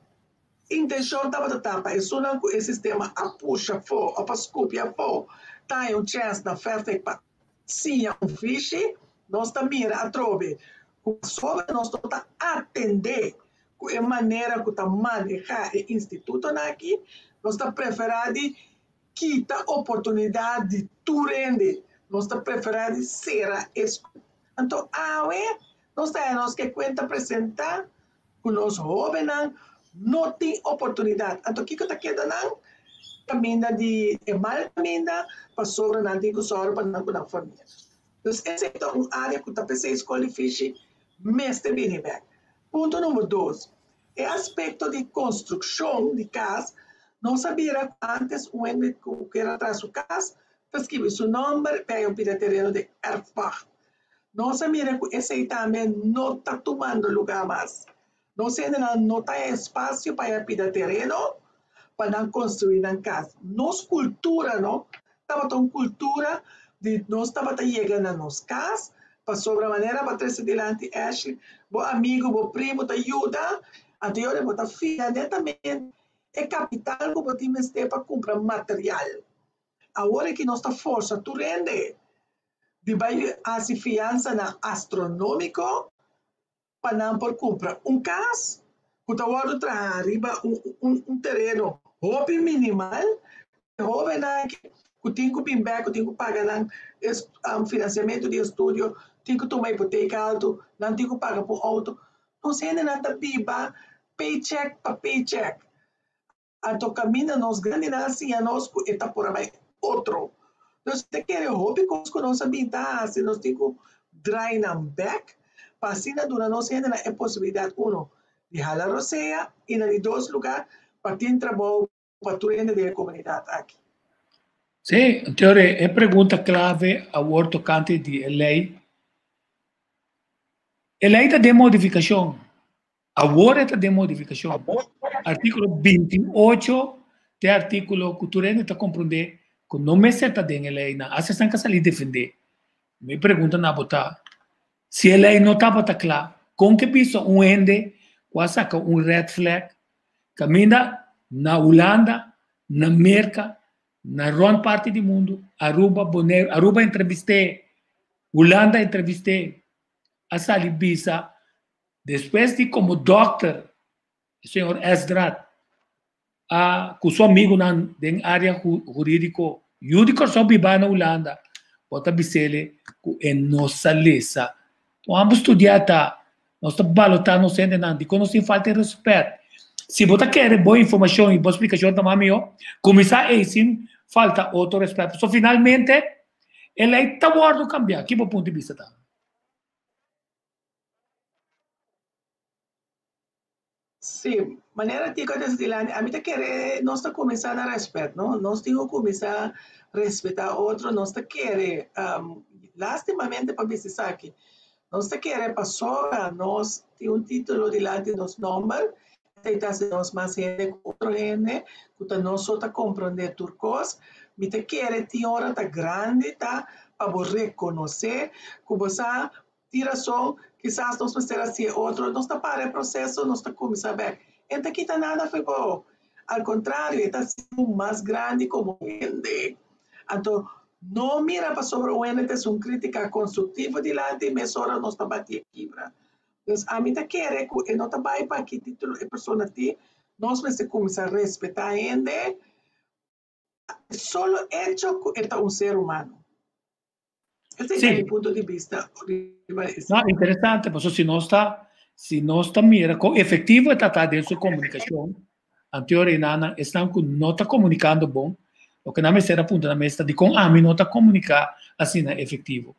intencion tabata ta pa esunnan cu e sistema a pusha afo of a scupi afo ta haña un chance na Verfek pa siña un fishi. Nos ta mira atrobe cu pasobra nos no ta atende cu e manera cu ta maneha e institutonan aki, nos ta prefera di kita oportunidat di tur hende. Nos ta preferá di sera e skol. Anto awe nos ta haña nos ke kuenta presentá ku nos hóbennan no tin oportunidat. Anto kiko ta keda nan? Kaminda di e mal kaminda pasobra nan tin ku sòru pa nan ku nan famia. Dus esei ta un área ku ta p'esei skol di fishi mester bini bèk. Punto number dos, E aspekto di konstrukshon di kas, nos a bira ku ántes un hende ku kier a traha su kas ta skibi su nòmber p'e un pida tereno di erfpacht. Nos a mira ku esei tambe no ta tumando lugá mas. Nos hendenan no ta haña espasio pa e pida tereno pa nan konstruí nan kas. Nos kultura no tabata un kultura di nos tabata yega na nos kas pasobra manera bo a trese dilanti Ashley, bo amigu, bo primu ta yuda, anto yora bo ta fia netamente e kapital ku bo tin mester pa kumpra material. Awor ku nos ta forsa tur hende di bai hasi fiansanan astronómiko pa nan por kumpra un kas ku ta wòrdu traha riba un tereno hopi minimal. Hóbennan ku tin ku bin bèk, ku tin ku paga nan finansiamentu di estudio, tin ku tuma hipoteka altu, nan tin ku paga pa un outo. Nos hendenan ta biba paycheck pa paycheck. Anto kaminda nos grandinan a siña nos ku e ta por a bai otro. Nos ta kere hopi kos ku nos a bin ta hasi, nos tin ku drai nan bèk pa asina duna nos hendenan e posibilidat, uno, di hala rosea i na di dos lugá pa tin trabou pa tur hende den e komunidat aki. Sí, anto e pregunta klave awor tokante di e lei. E lei ta den modifikashon. Awor ta den modifikashon. Artíkulo 28 ta artíkulo ku tur hende ta komprondé ku no mester ta den e lei nan. Asta esnan ku a sali defendé. Mi pregunta na bo ta, si e lei no tabata kla, kon ke bisa un hende ku a saka un red flag kaminda na Hulanda, na Merka, na rònt parti di mundu, Aruba, Boneiru, Aruba entrevist'é, Hulanda entrevist'é, a sali bisa despues di komo dòkter señor Esdrat a ku su amigunan den área hurídiko yu di Kòrsou biba na Hulanda, bo ta bis'é ku e no sa lesa. Ora bo studia ta, nos ta balotá nos hendenan, dikon nos tin falta di rèspèt? Si bo ta kere bo informashon i bo splikashon ta mas mihó, kuminsá ei sin falta otro rèspèt. Pasobra finalmente e lei ta wòrdu kambiá. Ki bo punto di bista ta? Sí, manera Tico a dilanti, ami ta kere nos ta kuminsá na rèspèt, no? Nos tin ku kuminsá respetá otro, nos ta kere, lástimamente pa bisa esaki, nos ta kere pasobra nos tin un título dilanti nos nòmber, esei ta hasi nos mas hende ku otro hende, ku ta nos so ta komprondé tur kos. Mi ta kere tin ora ta grandi ta pa bo rekonosé ku bo sa Tin rason, kisas nos mester hasi e otro, nos ta para e proseso, nos ta kuminsá bèk. E no ta kita nada for bo. Al kontrario, e ta hasi bo mas grandi komo hende. Anto, no mira pasobra un hende ta hasi un krítika konstruktivo dilanti, mesora nos ta bati e kibra. Dus ami ta kere ku e no ta bai pa ki título e persona tin, nos mester kuminsá respetá hende, e solo echo ku e ta un ser humano. Ese ta mi punto di bista riba esei. No, interesante, pasobra si nos ta, si nos ta mira kon efektivo e ta ta den su komunikashon, anto Reinana, esnan ku no ta komunikando bon, loke nan mester a puntra nan mes ta dikon ami no ta komuniká asina efektivo.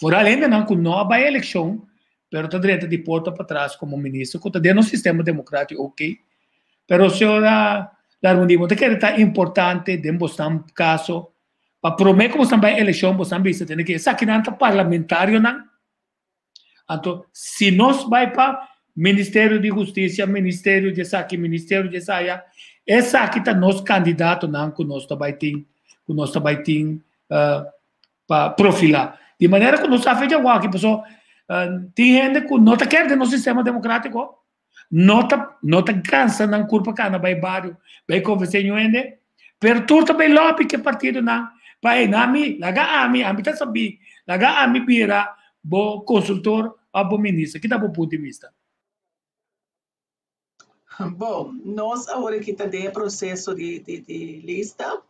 Foral hendenan ku no a bai elekshon, pero ta drenta di porta patras komo minister, ku ta den nos sistema demokratiko, ok. Pero señora Larmonie, bo ta kere ta importante den bosnan kaso Pa promé ku bosan bai elekshon bosan bisa tene ke esakinan ta parlamentarionan. Anto si nos bai pa Ministerio di Hustisia, Ministerio di esaki, Ministerio di esaya, esaki ta nos kandidatonan ku nos ta bai tin, ku nos ta bai tin pa profilá. Di manera ku nos sa fecha wak paso tin hende ku no ta kere den nos sistema demokratiko, no ta no ta cansa nan curpa cana bay bario bay convence ñu hende pero tur ta bay lobby ke partidonan pa hey na mi laga ami ami ta sabi laga ami bira bo consultor of bo minister kita bo punto di vista. Bon, nos awor aki ta den e proceso di di di lista.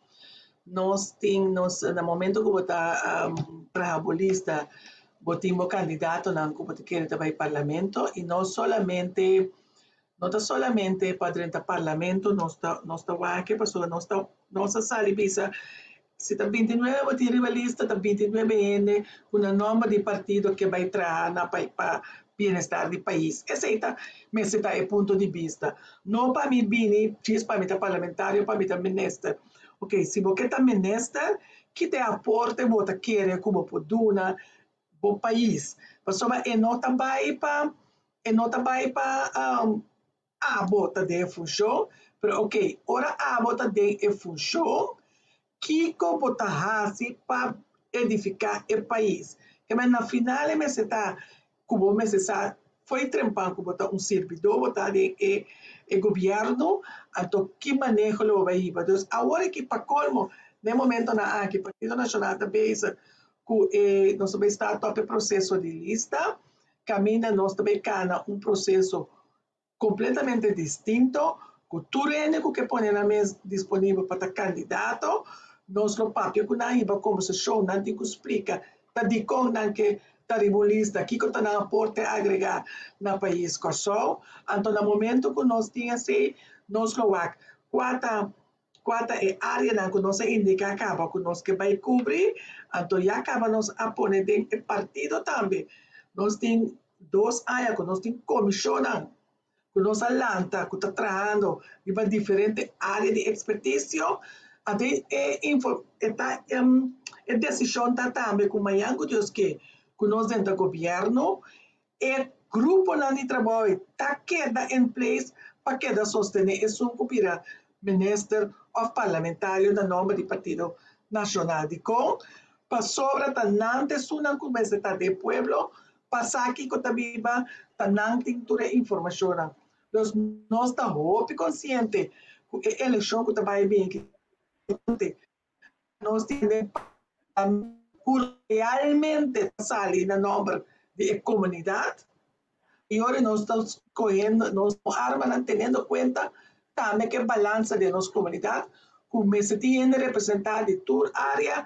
Nos tin nos na momento ku bo ta traha bo lista bo tin bo kandidatonan ku bo ta kere ta bai parlamento i no solamente no ta solamente pa drenta parlamento nos ta nos ta wak pasobra nos ta nos a sali bisa si ta bintinuebe bo tin riba lista ta bintinuebe hende ku na nòmber di partido ke bai traha na pa bienestar di pais esei ta mester ta e punto di bista no pa mi bini djis pa mi ta parlamentario pa mi ta minister ok si bo ke ta minister Ki ta e aporte bo ta kere ku bo por duna bo pais? Pasobra e no ta bai pa e no ta bai pa abo ta den e funshon, pero ok, ora abo ta den e funshon, kiko bo ta hasi pa edifiká e pais? Ke men na final e mester ta ku bo mester sa fo'i trempan ku bo ta un sirbidó, bo ta den e e gobièrnu, anto ki maneho lo bo bai hiba. Dus awor aki pa kolmo. Na e momentonan aki Partido Nashonal ta bezig ku e nos ta bay start op e proseso di lista kaminda nos ta bay kana un proseso kompletamente distinto ku tur hende ku ke pone nan mes disponibel pa ta kandidato nos lo papia ku nan hiba kombersashon nan tin ku splika ta dikon nan ke ta riba un lista kiko ta nan aporte agregá na pais Kòrsou anto na momento ku nos tin esei nos lo wak kua ta Kua ta e áreanan ku nos a indiká kaba ku nos ke bai kubri? Anto ya kaba nos a pone den e partido tambe. Nos tin dos aña ku nos tin komishonnan ku nos a lanta ku ta trahando riba diferente área di ekspertisio. Anto e info e ta e desishon ta tambe ku mañan ku Dios ke ku nos drenta gobièrnu E gruponan di trabou ta keda in place pa keda sostené esun ku bira minister òf parlamentario na nòmber di Partido Nashonal. Dikon? Pasobra ta nan ta esunnan ku mester ta den pueblo pa sa kiko ta biba, ta nan tin tur e informashonnan. Dus nos ta hopi konsiente ku e elekshon ku ta bai bini aki nos tin den ku realmente ta sali na nòmber di e komunidat i ora nos ta skohendo nos armanan teniendo kuenta tambe ku e balansa den nos komunidat ku mester tin hende representá di tur área,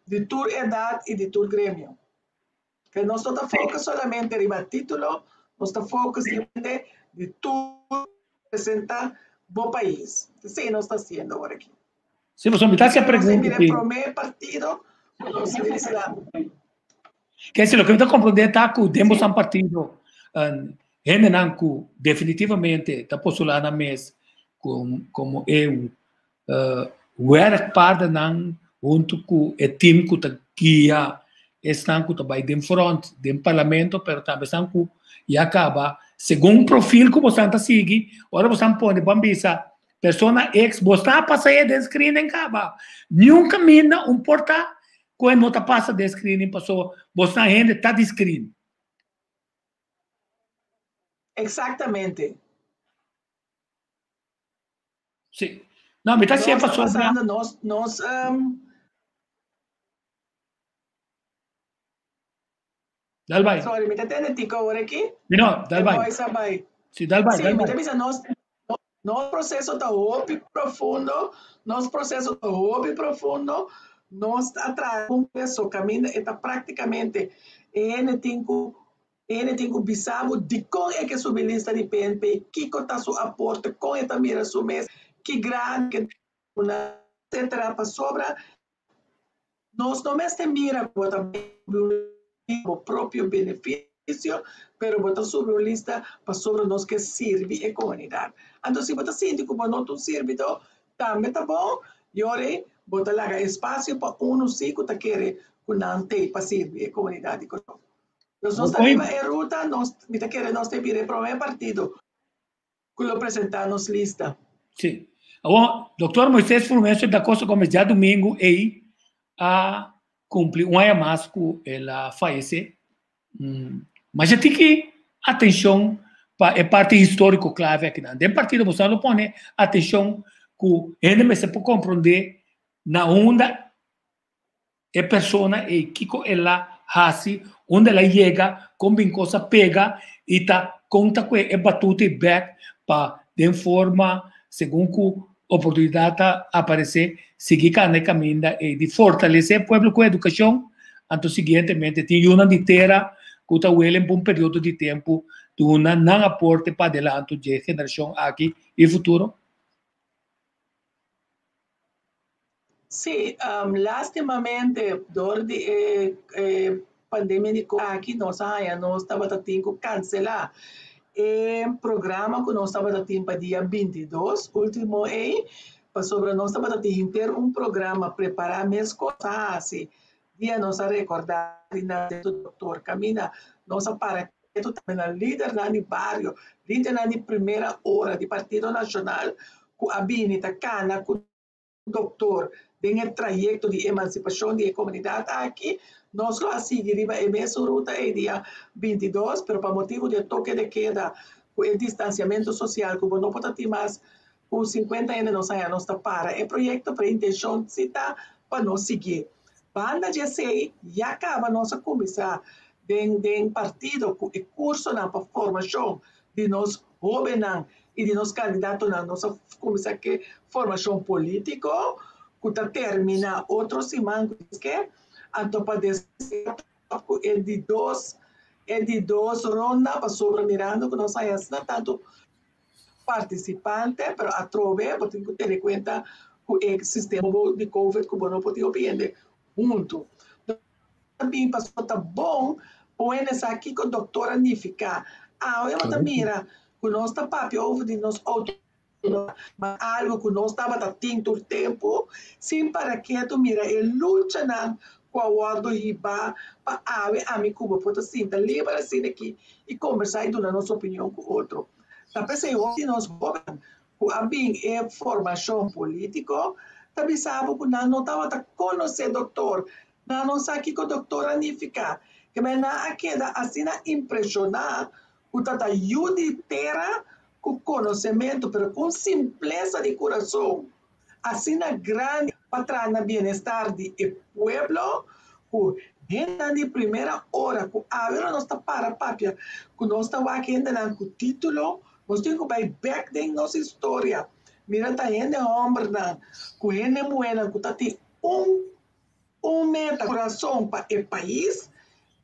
di tur edat i di tur gremio. Ke nos no ta focus solamente riba título, nos ta focus riba di tur representa bo pais. Esei nos ta haciendo awor aki. Sí, pasobra mi ta haci e pregunta Nos a bira e prome partido ku nos lista. Ke si loke mi ta komprondé ta ku den boso partido hendenan ku definitivamente ta postulá nan mes komo eu werkpaardennan huntu ku e team ku ta guia esnan ku ta bai den front den parlamento pero tambe esnan ku ya kaba segun profil ku bosan ta sigui ora bosan pone bo a bisa persona X bo sta pasa e den screening kaba niun kaminda un por ta ku e no ta pasa den screening pasobra bosan hende ta di screen. Exactamente. Sí. No, mi ta siempre Nos ta pasando, nos, nos, um, Dal bai. Sorry, mi ta tende Tico awor aki. No, dal bai. Voice a bai. Sí, dal bai, Sí, dal mi ta bai. bisa nos, nos proceso ta hopi profundo, nos proceso ta hopi profundo, nos a traha un peso caminda e ta prácticamente e hende tin cu Hende tin ku bisa bo dikon e ke subi lista di PNP, kiko ta su aporte, kon e ta mira su mes, ki grado ke duna, etcetera, pasobra nos no mester mira ku bo ta subi un lista pa bo propio benefisio, pero bo ta subi un lista pasobra nos ke sirbi e komunidat. Anto si bo ta sinti ku bo no ta un sirbidó, tambe ta bon, yora bo ta laga espasio pa unu si ku ta kere ku nan t'ei pa sirbi e komunidat di Kòrsou. Nos no sta riba e ruta, nos, mi ta kere nos ta bira e prome partido ku lo presentá nos lista. Sí. Awor, Doctor Moisés Frumencio da Costa Gomez djadumingu ei a kumpli un aña mas ku el a fayesé. Masha tiki atenshon pa e parti históriko klave akinan. Den partido boso lo pone atenshon ku hende mester por komprondé na unda E persona ei kiko el a hasi, unda el a yega, kon bin kos a pega i ta konta ku e batuta i bek pa den forma segun ku oportunidat ta aparesé sigui kana e kaminda ei di fortalesé e pueblo ku edukashon. Anto siguientemente tin yunan di tera ku ta welen pa un periodo di tempu duna nan aporte pa adelanto dje generashon aki i futuro. Sí, lastimamente dor di e pandemia di covid aki nos a haña nos tabata tin ku kanselá e programa ku nos tabata tin pa dia bintidos ultimo ei pasobra nos tabata tin henter un programa prepará meskos a hasi dia nos a rekordá di nacimento di Doktor Kaminda nos a para ketu tambe na lidernan di bario lidernan di primera ora di Partido Nashonal ku a bini ta kana ku Doktor, den e trayekto di emansipashon di e komunidat aki, nos lo a sigui riba e mesun ruta ei dia 22, pero pa motibu di e toke de keda ku e distansiamentu sosial ku bo no por ta tin mas. Ku 50 hende nos haña nos ta para e proyekto, pero e intenshon si ta pa nos sigui. Banda di esei ya kaba nos a kuminsá den den partido ku e kursonan pa formashon di nos hóbennan i di nos kandidatonan. Nos a kuminsá ku e formashon polítiko ku ta terminá otro siman ku Dios ke. Anto pa despues ku e di dos e di dos ronda pasobra mirando ku nos haña asina tantu participante, pero atrobe bo tin ku tene kuenta ku e sistema di covid ku bo no por tin hopi hende huntu. Ta bin pasobra ta bon pone sa kiko doktor a nifiká. Awe bo ta mira ku nos ta papia over di nos outonomia, ma algu ku nos tabata tin tur tempu sin para ketu mira e luchanan ku a wòrdu hibá pa awe ami ku bo por ta sinta liber asina aki i kombersá i duna nos opinion ku otro. Ta p'esei hopi di nos hóbennan ku a bin e formashon polítiko ta bisa bo ku nan no tabata konosé doktor, nan no sa kiko doktor a nifiká. Kemey nan a keda asina impreshoná ku ta ta yu di tera ku konosementu pero ku un simplesa di kurason asina grandi pa traha na bienestar di e pueblo ku hendenan di primera ora ku awe ora nos ta para papia ku nos ta wak hendenan ku titulo nos tin ku bai bek den nos historia mira ta hende hombernan ku hende muhernan ku ta tin un un meta kurason pa e pais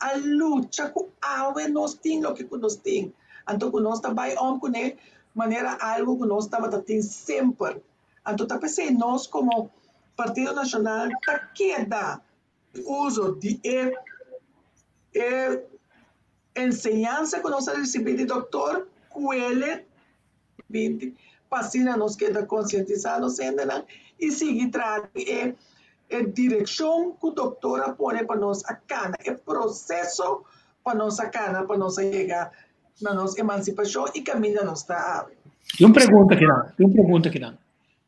a lucha ku awe nos tin loke ku nos tin anto ku nos ta bai om kuné manera algu ku nos tabata tin semper. Anto ta p'esei nos komo Partido Nashonal ta keda uso di e e enseñansa ku nos a risibí di Dòktor Kuele 20 pa asina nos keda konsientisá nos hendenan i sigui traha den e e direkshon ku Dòktor a pone pa nos a kana, e proseso pa nos a kana pa nos a yega na nos emansipashon i kaminda nos ta awe. Tin un pregunta kinan, tin un pregunta kinan.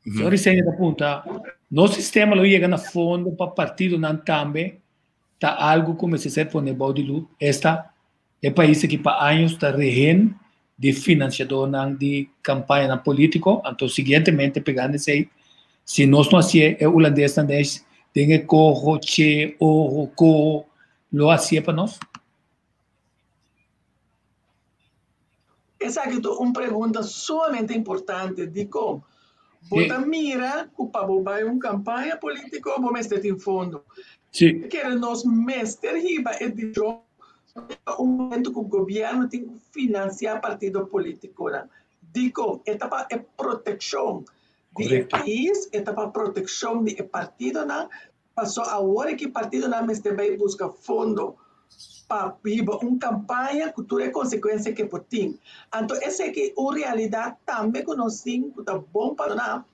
Señor Riseño ta punta, nos sistema lo yega na fondo pa partidonan tambe ta algo ku mester ser pone bou di luz? Esta, e pais aki pa años ta rehen di financiadornan di campañanan politico, anto siguientemente pegando esey, si nos no hacié, e hulandesnan den e coho, che, oho, coho, lo hacié pa nos? Esaki ta un pregunta sumamente importante. Dikon? Bo ta mira ku pa bo bai un kampaña polítiko bo mester tin fondo. Kere nos mester hiba e dishon un momento ku gobièrnu tin ku finansiá partido polítikonan. Dikon? E ta pa e protekshon di e pais, e ta pa protekshon di e partidonan. Paso awor aki partidonan mester bai buska fondo pa hiba un kampaña ku tur e konsekuensia ke por tin. Anto eseki un realidat tambe ku nos tin ku ta bon pa duna.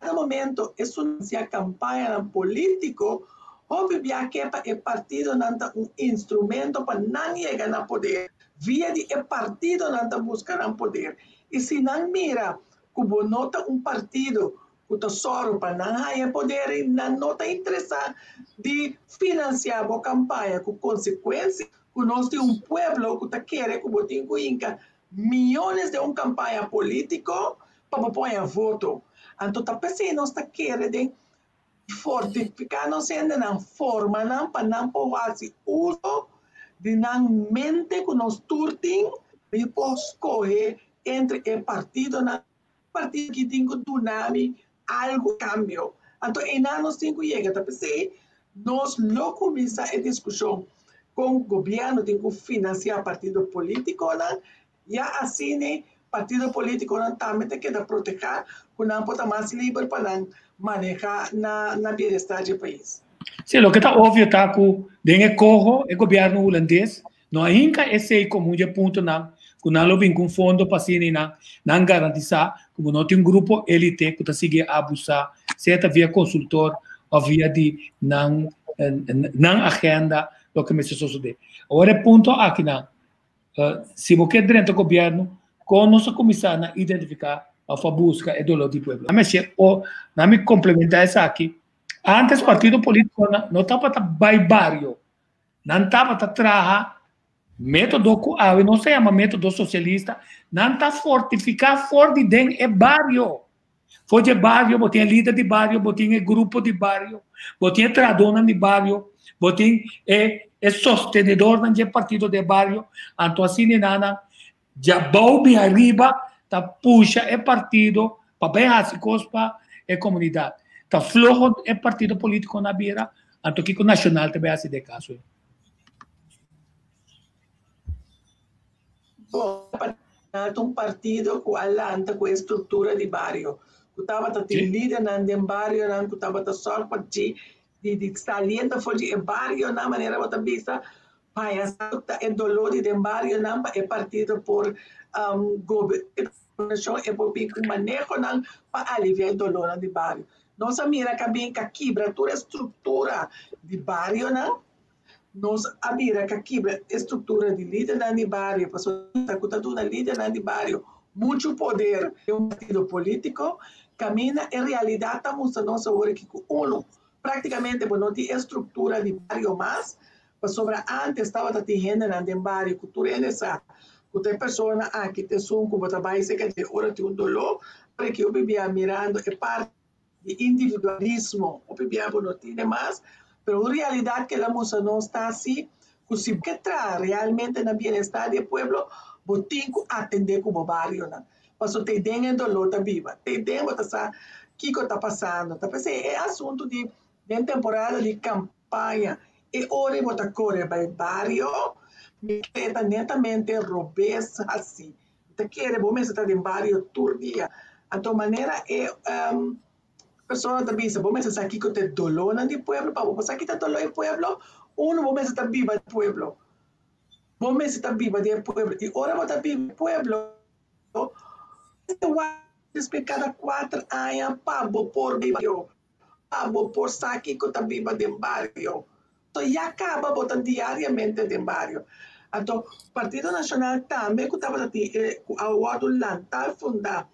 Kada momento e sunansia kampañanan polítiko hopi bia ke pa e partidonan ta un instrumento pa nan yega na poder. Via di e partidonan ta buska nan poder. I si nan mira ku bo no ta un partido ku ta sòru pa nan haña poder i nan no ta interesá di finansiá bo kampaña ku konsekuensia ku nos tin un pueblo ku ta kere ku bo tin ku hinka miyones den un kampaña polítiko pa bo por haña voto. Anto ta p'esei nos ta kere den fortifiká nos hendenan, forma nan pa nan por hasi uso di nan mente ku nos tur tin i por skohe entre e partidonan. Partido ki tin ku duna mi algu kambio. Anto einan nos tin ku yega. Ta p'esei nos lo kuminsá e diskushon kon gobièrnu tin ku finansiá partido polítikonan. Ya asina partido polítikonan tambe ta keda protehá ku nan por ta mas liber pa nan manehá na na bienestar dje pais. Sí, loke ta obvio ta ku den e koho e gobièrnu hulandes No a hinka esei komo un dje puntonan ku nan lo bin ku un fondo pa asina i nan nan garantisá ku bo no tin un grupo élite ku ta sigui abusá, sea ta via konsultor òf via di nan nan agenda loke mester sosodé. Awor e punto akinan, si bo ke drenta gobièrnu, kon nos a kuminsá na identifiká òf a buska e doló di pueblo? Nan mester o nan mi komplementá esaki, antes partido polítikonan no tabata bai bario. Nan tabata traha método ku awe nos ta yama método sosialista, nan ta fortifiká for di den e bario. For di bario, bo tin lider di bario, bo tin grupo di bario, bo tin trahadónan di bario, bo tin e e sostenedornan di partido di bario, anto asina nan djabou bin ariba ta pusha e partido pa bin hasi kos pa e komunidat. Ta floho e partido polítiko na bira, anto kiko Nashonal ta bin hasi den e kaso ei? Bon, ta un partido ku a lanta ku e struktura di bario, ku tabata tin lidernan den barionan ku tabata sòrg pa dje di di saliendo for di e barionan manera bo ta bisa paña sa ta e doló di den barionan pa e partido por gobernashon e por bin ku manehonan pa aliviá e dolónan di bario. Nos a mira ku a bin ku a kibra tur e struktura di barionan. Nos a mira ku a kibra e struktura di lidernan di bario pasobra ku ta duna lidernan di bario muchu poder den un partido polítiko kaminda e realidat ta mustra nos awor aki ku unu práktikamente bo no tin e struktura di bario mas pasobra ántes tabata tin hendenan den bario ku tur hende sa ku ta e persona aki ta esun ku bo ta bai serka dje ora tin un doló ora ku yo bibia mirando e parti di individualismo hopi bia bo no tine mas pero un realidat ke la mustra nos ta si ku si bo ke traha realmente na bienestar di e pueblo bo tin ku atende ku bo barionan pasobra te den e doló ta biba te den bo ta sa kiko ta pasando ta p'esei e asuntu di den temporada di kampaña e ora bo ta kore bai bario mi kere ta netamente robes hasi Mi ta kere bo mester ta den bario tur dia. Anto manera e persona ta bisa bo mester sa kiko ta e dolónan di pueblo, pa bo por sa kita doló e pueblo, uno bo mester ta biba den pueblo. Bo mester ta biba den e pueblo i ora bo ta biba den e pueblo, mester wak despues kada kuater aña pa bo por biba pa bo por sa kiko ta biba den bario. To ya kaba bo ta diariamente den bario. Anto Partido Nashonal tambe ku tabata tin e ku a wòrdu lantá i fundá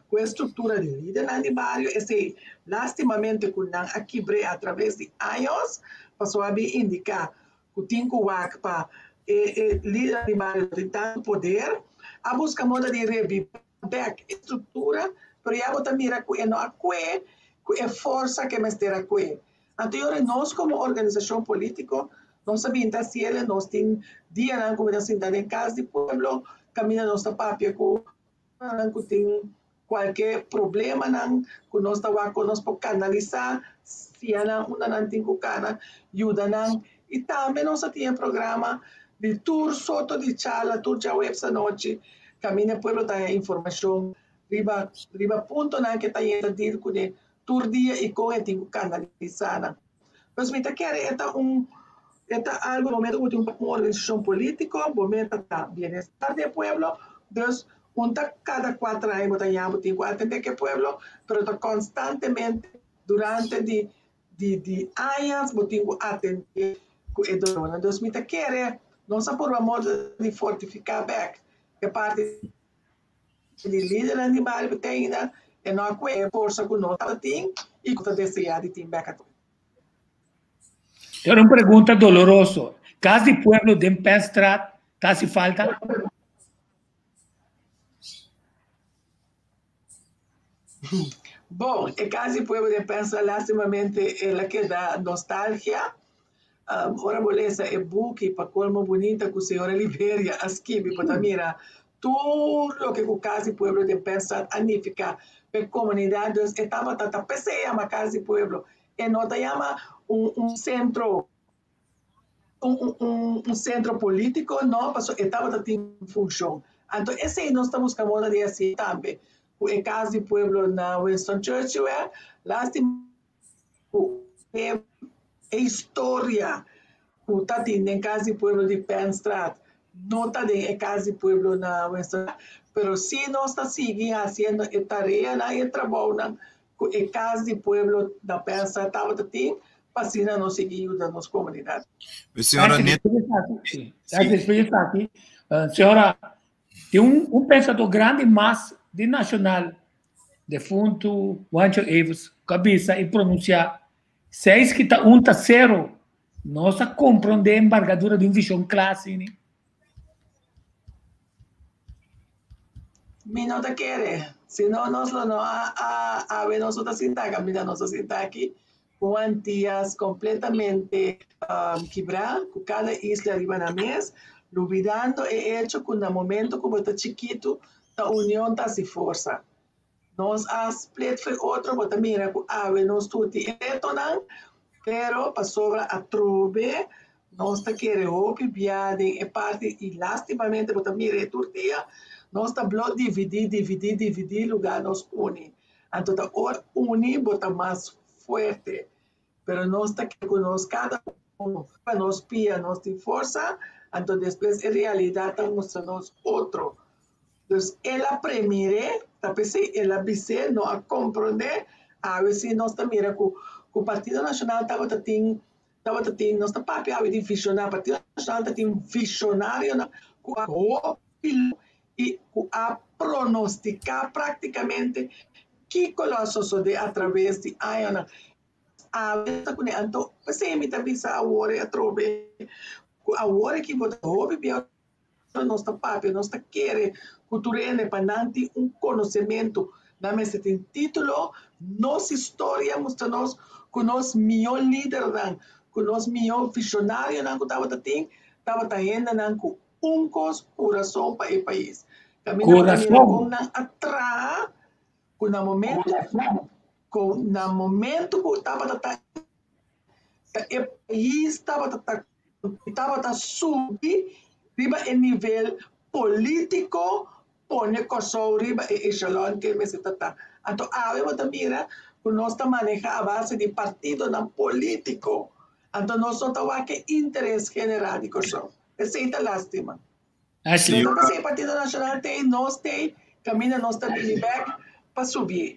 ku e struktura di lidernan di bario, esei lastimamente ku nan a kibr'é atraves di años, pasobra a bin indiká ku tin ku wak pa e e lidernan di bario no tin tantu poder, a buska moda di rebibá bek e struktura, pero ya bo ta mira ku e no a kue ku e forsa ku e mester a kue. Anto e ora nos komo organisashon polítiko nos a bin ta hasiel, nos tin dianan ku mi ta sinta den kas di pueblo kaminda nos ta papia ku nan ku tin kualke problemanan ku nos ta wak ku nos por kanalisá, siña nan unda nan tin ku kana, yuda nan. I tambe nos a tin e programa di tur soto di charla tur djaweps anochi kaminda e pueblo ta haña informashon riba riba puntonan ke ta yenta deal kuné tur dia i kon e tin ku kanalisá nan. Pues mi ta kere e ta un e ta algu momento ku tin un organisashon polítiko bo meta ta bienestar di e pueblo dus un ta kada kuater aña bo ta ña bo tin ku atendé ku e pueblo pero ta konstantemente durante di di di añas bo tin ku atendé ku e dolónan. Dus mi ta kere nos a purba modo di fortifiká bèk e parti di lidernan di bario ku ta ainda e no a kue e forsa ku nos tabatin i ku ta deseá di tin bèk atrobe. Era un pregunta doloroso. Kas di pueblo den Penstraat ta hasi falta? Bon, e cas di pueblo den Pensa lastimamente el a keda nostalgia. Ora bo lesa e buki Pa Colmo Bunita cu señora Liberia a skibi bo ta mira tur loke cu cas di pueblo den Pensa a nifica p'e comunidad. Dus e tabata ta p'esey yama cas di pueblo. E no ta yama un centro un centro politico, no, pasobra e tabata tin funcion. Anto esey nos ta busca moda di haci tambe cu e Cas di Pueblo na Winston Churchill, lastima cu e historia cu ta tin den Cas di Pueblo di Penstraat no ta den e Cas di Pueblo na Winston, pero si nos ta sigui haciendo e tareanan y e trabounan ku e Kas di Pueblo na Pensa tabata tin pa asina nos sigui yuda nos komunidat. Señora Net. Despues esaki, señora, tin un un pensador grandi mas di Nacional, defuntu Juancho Evers, ku a bisa i pronunsiá, Seis kita un ta sero. Nos a komprondé embargadura di un vishon kla asina. Mi no ta kere. Si no, nos lo no a a awe nos no ta sinta kaminda nos ta sinta aki ku un Antias kompletamente kibrá, ku kada isla riba nan mes, lubidando e echo ku na momento ku bo ta chikitu ta union ta hasi forsa. Nos a split fo'i otro, bo ta mira ku awe nos tur tin e retonan, pero pasobra atrobe nos ta kere hopi bia den e parti i lastimamente bo ta mira e tur dia, nos ta blo dividí, dividí, dividí lugá nos uni. Anto ta ora uni bo ta mas fuerte, pero nos ta kere ku nos kada un pa nos pia nos tin forsa, anto despues e realidat ta mustra nos otro. Dus el a premir'é, ta p'esei el a bis'é, no a komprondé. Awe sí nos ta mira ku ku Partido Nashonal tabata tin tabata tin, nos ta papia awe di vishonar, Partido Nashonal ta tin vishonarionan ku a hopi lo i ku a pronostiká praktikamente kiko lo a sosodé atraves di añanan. Awe ta kuné anto p'esei mi ta bisa awor atrobe ku awor aki bo ta hopi bieu. Nos ta papia, nos ta kere ku tur hende pa nan tin un konosementu, nan mester tin título. Nos historia mustra nos ku nos mihó lidernan, ku nos mihó vishonarionan ku tabata tin, tabata hendenan ku un kos, kurason pa e pais. Kaminda bo ta mira kon nan a traha ku na momento ku na momento ku tabata ta e pais tabata ta tabata subi riba e nivel polítiko pone Kòrsou riba e echelon ke mester ta ta. Anto awe bo ta mira ku nos ta maneha a base di partidonan polítiko, anto nos no ta wak e interes general di Kòrsou. Esei ta lástima. Ashley. No ta p'esei Partido Nashonal t'ei, nos t'ei, kaminda nos ta bini bèk pa subié.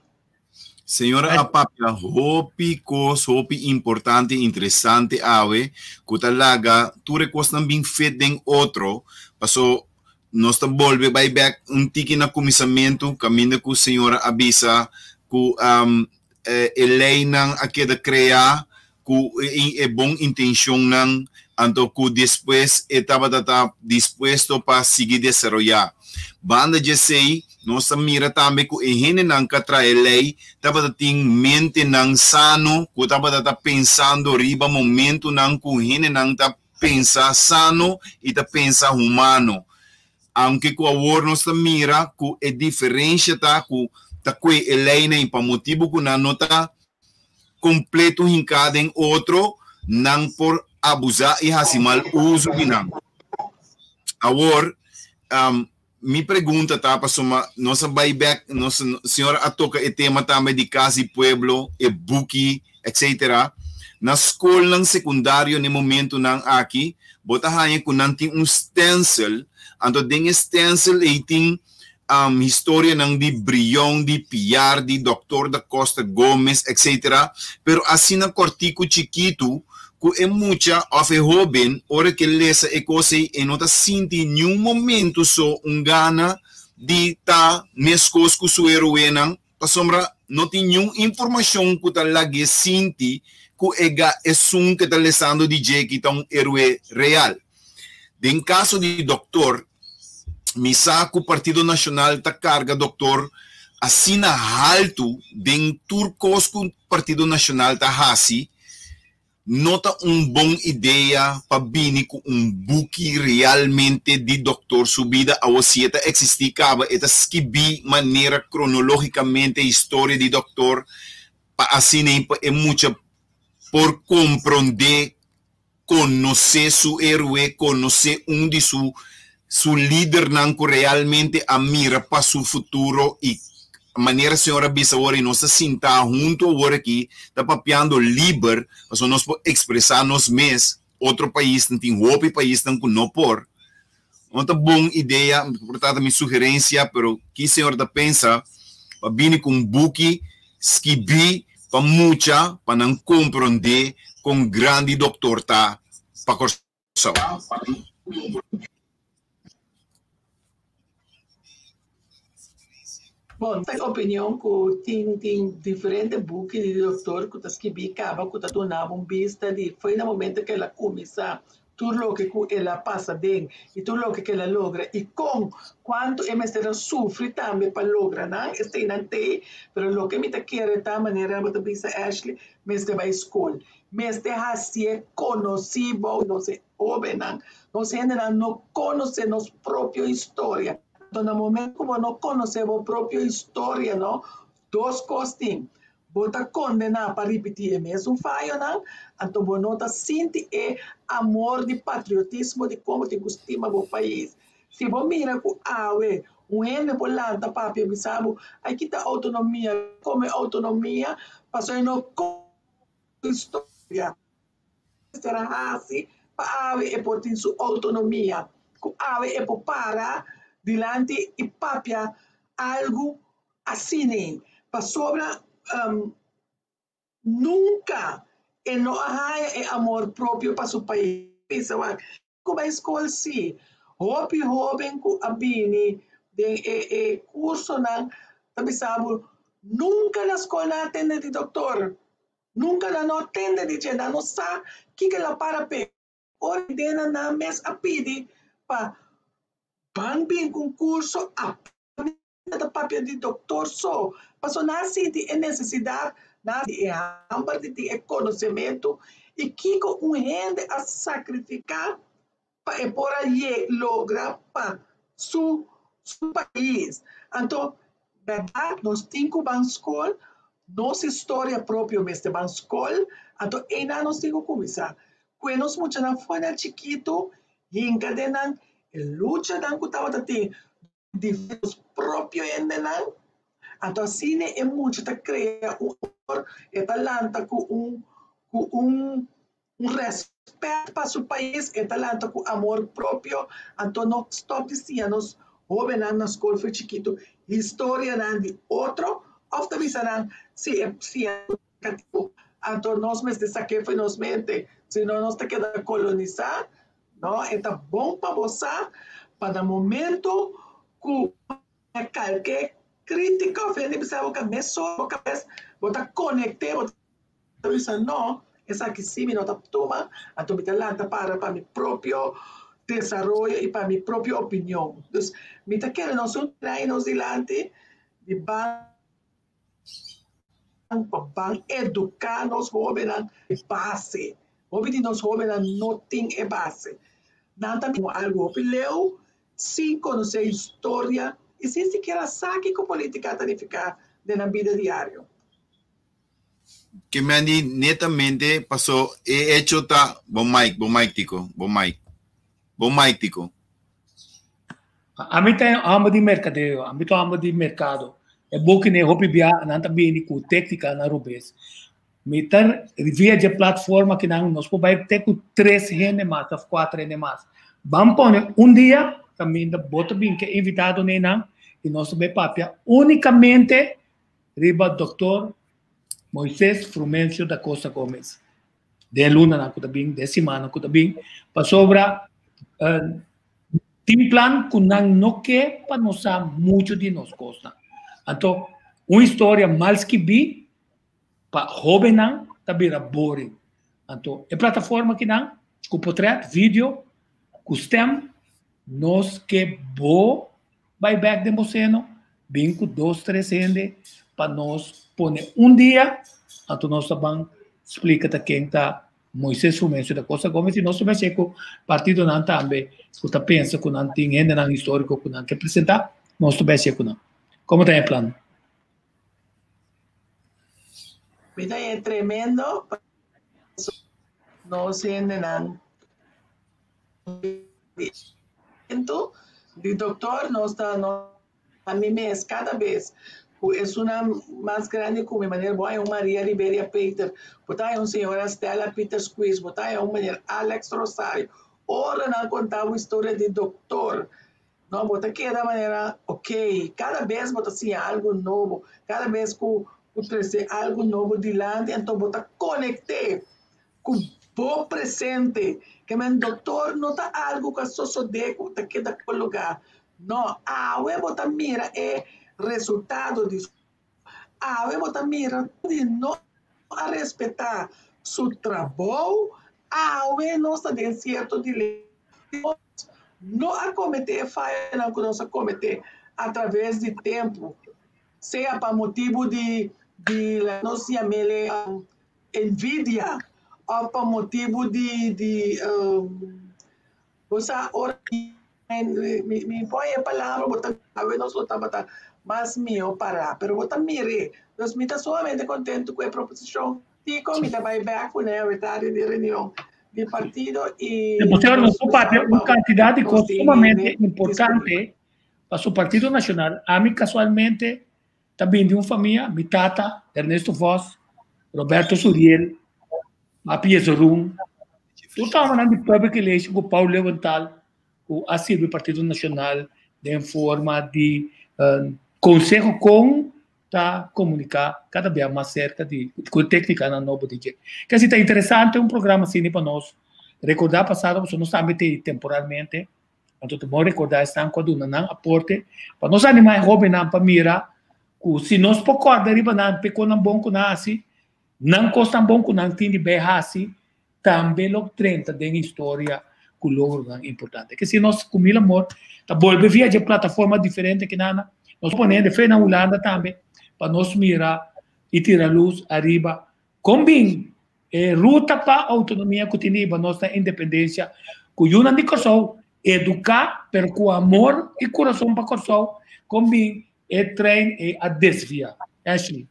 Señora a papia hopi kos hopi importante i interesante awe ku ta laga tur e kosnan bin fit den otro paso nos ta bolbe bai bek un tiki na kuminsamentu kaminda ku señora a bisa ku e leinan a keda krea ku e bon intenshonnan anto ku despues e tabata ta dispuesto pa sigui desaroyá. Banda djesei, nos ta mira tambe ku e hendenan ku a traha e lei tabata tin mentenan sano ku tabata ta pensando riba momentunan ku hendenan ta pensa sano i ta pensa humano. Aunke ku awor nos ta mira ku e diferensha ta ku ta kue e leinan i pa motibu ku nan no ta kompleto hinká den otro, nan por abusá i hasi mal uso di nan. Awor, mi pregunta ta pasobra nos a bai bèk, nos señora a toka e tema tambe di Kas di Pueblo, e buki, etcetera. Na skolnan sekundario na e momentunan aki, bo ta haña ku nan tin un stènsel, anto den e stènsel ei tin historianan di Brion, di Piar, di Doctor da Costa Gomez, etc. Pero asina kòrtiku chikitu ku e mucha òf e hóben ora ku e lesa e kos ei e no ta sinti niun momentu so un gana di ta meskos ku su heroenan pasobra no tin niun informashon ku ta lag'é sinti ku e ga esun ku e ta lesando di dje ki ta un heroe real. Den kaso di Doctor Mi sa ku Partido Nashonal ta karga Doktor asina haltu den tur kos ku Partido Nashonal ta hasi, no ta un bon idea pa bini ku un buki realmente di Doktor su bida awo si e ta eksistí kaba e ta skibí manera kronologikamente historia di Doktor pa asina pa e mucha por komprondé konosé su héroe, konosé un di su su lidernan ku realmente a mira pa su futuro i manera señor a bisa awor i nos ta sintá huntu awor aki ta papiando liber pasobra nos por ekspresá nos mes, otro paisnan tin hopi paisnan ku no por. No ta bon idea, por ta mi sugerensia, pero ki señor ta pensa pa bini ku un buki skibí pa mucha pa nan komprondé kon grandi doktor ta pa Kòrsou? Bon, ta opinion ku tin tin diferente buki di doktor ku ta skibí kaba ku ta duna bo un bista di foi na momento ku el a kuminsá. tur loke ku el a pasa den i tur loke ku el a logra i kon kuantu e mester a sufri tambe pa logra nan, eseinan t'ei, pero loke mi ta kere ta manera bo ta bisa Ashley, mester bai skol, mester hasié konosí bou nos e hóbennan, nos hendenan no konosé nos propio historia, anto na momento ku bo no konosé bo propio historia no, dos kos tin, Bo ta kondená pa ripití e mesun fayonan, anto bo no ta sinti e amor di patriotismo di kon bo tin ku stima bo pais. Si bo mira ku awe un hende por lanta papia bisa bo, Ai kita outonomia, kome outonomia, pasobra e no konosé historia. Mester a hasi pa awe e por tin su outonomia, ku awe e por para dilanti i papia algu Asina, pasobra nunka e no a haña e amor propio pa su pais. Bisa wak ku bai skol si. Hopi hóben ku a bini den e e kursonan ta bisa bo nunka na skol nan a tende di doktor, nunka nan no a tende di dje, nan no sa kiko el a para p'e. Ora dena nan mes a pidi pa ban bin ku un kurso aparte ta papia di doktor so, paso nan a sinti e nesesidat, nan a sinti e hamber di tin e konosementu i kiko un hende a sakrifiká pa e por a logra pa su su pais. Anto, bèrdat nos tin ku ban skol, nos historia propio mester ban skol, anto einan nos tin ku kuminsá. Kue nos muchanan for na chikitu, hinka den nan e luchanan ku tabata tin di nos propio hendenan, anto asina e mucha ta krea un amor, e ta lanta ku un ku un un rèspèt pa su pais, e ta lanta ku amor propio, anto no stòp di siña nos hóbennan na skol for chikitu historianan di otro òf ta bisa nan si e siña katibu, anto nos mester sak'é for nos mente, si no nos ta keda kolonisá. No, e ta bon pa bo sa pa na momento ku kalke krítika òf hende bisa bo ka mesora bo kabes bo ta konekt'é, bo ta bisa no, esaki sí mi no ta tuma, anto mi ta lanta para pa mi propio desaroyo i pa mi propio opinion. Dus mi ta kere nos un trae nos dilanti di ban pa ban eduká nos hóbennan e base. Hopi di nos hóbennan no tin e base. Nan ta mira algu hopi leu sin konosé historia i sin sikiera sa kiko polítika ta nifiká den nan bida diario. Ke Mandy netamente paso e hecho ta bo mic bo mic Tico bo mic bo mic Tico. Ami ta un homber di mercadeo, ami ta un homber di mercado. E buki ne hopi bia nan ta bini cu tecnica na robes. Mi ta via dje platform aki nan nos por bai te cu tres hende mas of cuater hende mas. Ban pone un dia caminda bo ta bin ke invitado nenan y nos ta bai papia unicamente riba Doctor Moises Frumencio da Costa Gomez. Den lunanan cu ta bin, den simannan cu ta bin, pasobra tin plan cu nan no ke pa nos sa mucho di nos cosnan. Anto, un historia mal skibí pa hobennan ta bira boring. Anto, e plataforma kinan, cu potret, video, cu stem, nos ke bo bai bek den bo seno, bin cu dos, tres hende pa nos pone un dia, anto nos ta ban splica ta ken ta Moises Frumencio da Costa Gomez y nos ta mester cu partidonan tambe cu ta pensa cu nan tin hendenan historico cu nan ke presenta, nos ta mester cu nan. Como ta e plan? Mi ta e tremendo nos hendenan di doctor nos ta no a mi mes cada bes cu esunnan mas grandi cu mi manera bo hay un Maria Liberia Peter bo ta hay un señora Stella Peters Quiz bo ta hay un meneer Alex Rosario ora nan conta bo historia di doctor no bo ta keda manera ok cada bes bo ta siña algo nobo cada bes cu trece algo nobo dilanti anto bo ta conecte Ku bo presente. Ke men doktor no ta algu ku a sosodé ku ta keda kologá. No, awe bo ta mira e resultado di su. Awe bo ta mira di no a respetá su trabou. Awe nos ta den sierto dilema. Nos no a kometé e fayonan ku nos a kometé atraves di tempu, sea pa motibu di di nos yam'é envidia òf pa motibu di di bo sa ora mi mi pon e palabra bo ta awe nos lo tabata mas mihó pará pero bo ta mir'é. Pues mi ta sumamente kontentu ku e proposishon. Tico mi ta bai bek ku ne awetari di reunion di partido i Señor, nos por papia un cantidad di cos sumamente importante pa su Partido Nacional. Ami casualmente ta bin di un famia, mi tata Ernesto Vos, Roberto Suriel, Papi Jezorun, tur tabanan di Public Relation ku Paul Lewenthal ku a sirbi Partido Nacional den forma di conseho con ta komuniká kada bia mas serka di ku e téknikanan nobo di dje. Ke si ta interesante un programa asina pa nos rekordá pasado pasobra nos tambe ta ei temporalmente, anto ta bon rekordá esnan ku a duna nan aporte pa nos animá e hóbennan pa mira ku si nos por kòrda riba nan p'e konan bon ku nan hasi, nan kosnan bon ku nan tin di bai hasi tambe lo drenta den historia ku logronan importante. Ke si nos ku mil amor ta bolbe via dje plataforma diferente kinana, nos pone hende fe na Hulanda tambe pa nos mira i tira lus ariba kon bin e ruta pa outonomia ku tin riba nos na independensia ku yunan di Kòrsou eduká pero ku amor i kurason pa Kòrsou kon bin e trein ei a desvia. Ashley.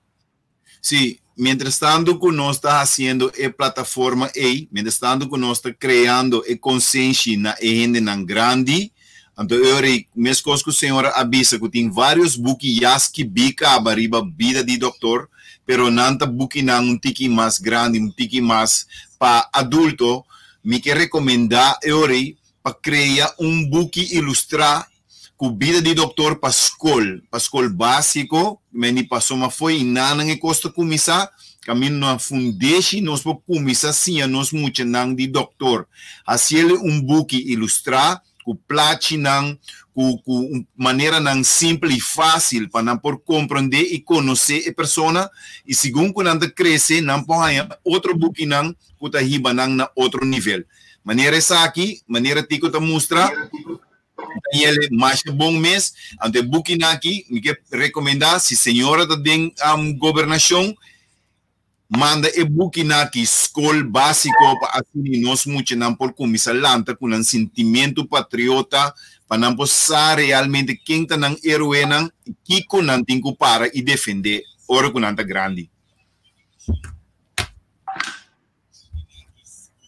Sí, mientras tanto ku nos ta hasiendo e plataforma ei, mientras tanto ku nos ta kreando e konsenshi na e hendenan grandi, anto e ora ei, meskos ku señora a bisa ku tin vários buki ya skibí kaba riba bida di dòktor, pero nan ta bukinan un tiki mas grandi, un tiki mas pa adulto, mi ke rekomendá e ora ei pa krea un buki ilustrá ku bida di doktor pa skol, pa skol básiko, men di pasó ma fo'i nanan e kos ta kuminsá, kaminda nan fundeshi nos por kuminsá siña nos muchanan di doktor. Hasiel un buki ilustrá ku plachinan, ku ku un maneranan simpel i fásil pa nan por komprondé i konosé e persona i segun ku nan ta krese nan por haña otro bukinan ku ta hiba nan na otro nivel. Manera esaki, manera Tico ta mustra, Daniel masha bon mes. Anto e bukinan aki mi ke rekomendá si señora ta den gobernashon manda e bukinan aki skol básiko pa asina nos muchanan por kuminsá lanta ku nan sintimentu patriota pa nan por sa realmente ken ta nan eroenan i kiko nan tin ku para i defendé ora ku nan ta grandi.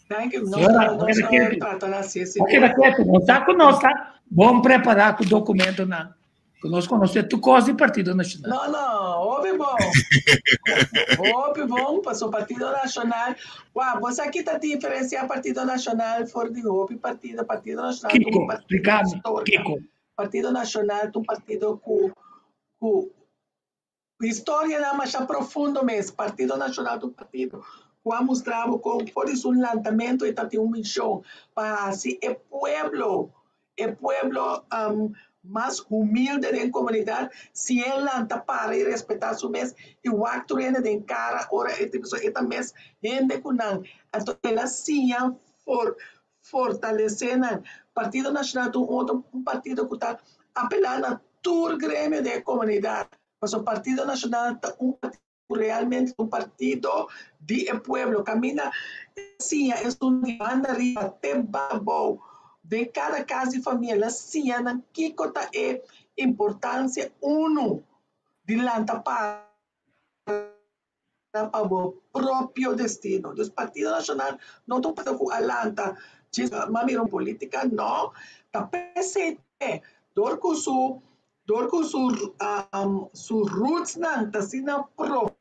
Thank you. Señora, No, no, keda ketu. trata na así, No keda ketu. Nos sa ku nos ta bon prepará ku dokumentonan. Ku nos konosé tur kos di Partido Nacional. No, no, hopi bon. Hopi bon, paso Partido Nacional. Wak, bo sa ki ta diferencia Partido Nacional for di hopi partido. Partido Nacional ta un Kiko, partido splika mi, historia. Kiko. Partido Nacional ta un partido ku ku Historianan masha profundo mes. Partido Nacional ta un partido cu a mustra bo con for di su lantamentu e ta tin un mision pa haci e pueblo, e pueblo mas humilde den comunidad, si e lanta para y respeta su mes y wak tur hende den cara ora e tin pasobra e ta mes hende cu nan. Anto el a siña for fortalece nan. Partido Nacional ta un otro un partido cu ta apela na tur gremio den e comunidad. Pasobra Partido Nacional ta un partido cu realmente ta un partido di e pueblo. Caminda e siña esun di banda riba te banda abou den cada cas di famia. El a siña nan kico ta e importancia uno di lanta para. pa bo propio destino. Dus Partido Nacional no ta un partido cu a lanta djis pa mira un politica, no. Ta PCT dor cu su dor cu su su rootsnan ta asina profundo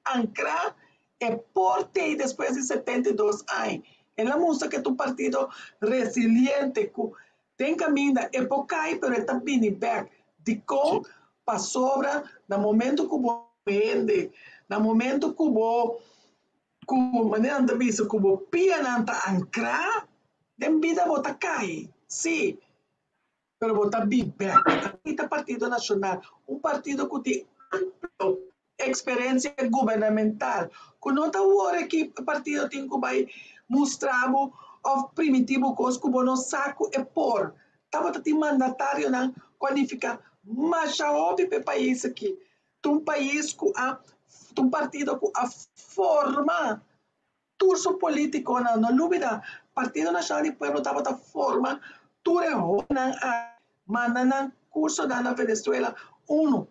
ancra e por tei despues di 72 aña. El a mustra cu e ta un partido resiliente cu den caminda e por cay pero e ta bini bek. Dicon? Pasobra na momento cu bo hende, na momento cu bo, cu manera nan ta bisa cu bo pianan ta ancra den bida bo ta cay, si, pero bo ta bin bek. Aki ta Partido Nacional, un partido cu tin amplio experiencia gubernamental, cu no ta wor aki partido tin cu bay. mustra bo òf primintí bo kos ku bo no sa ku e por. Tabata tin mandatarionan ku a nifiká masha hopi pa e pais aki. Ta un pais ku a, ta un partido ku a forma tur su politikonan. No lubida, Partido Nashonal di Pueblo tabata forma tur e hobennan a manda nan kursonan na Venezuela unu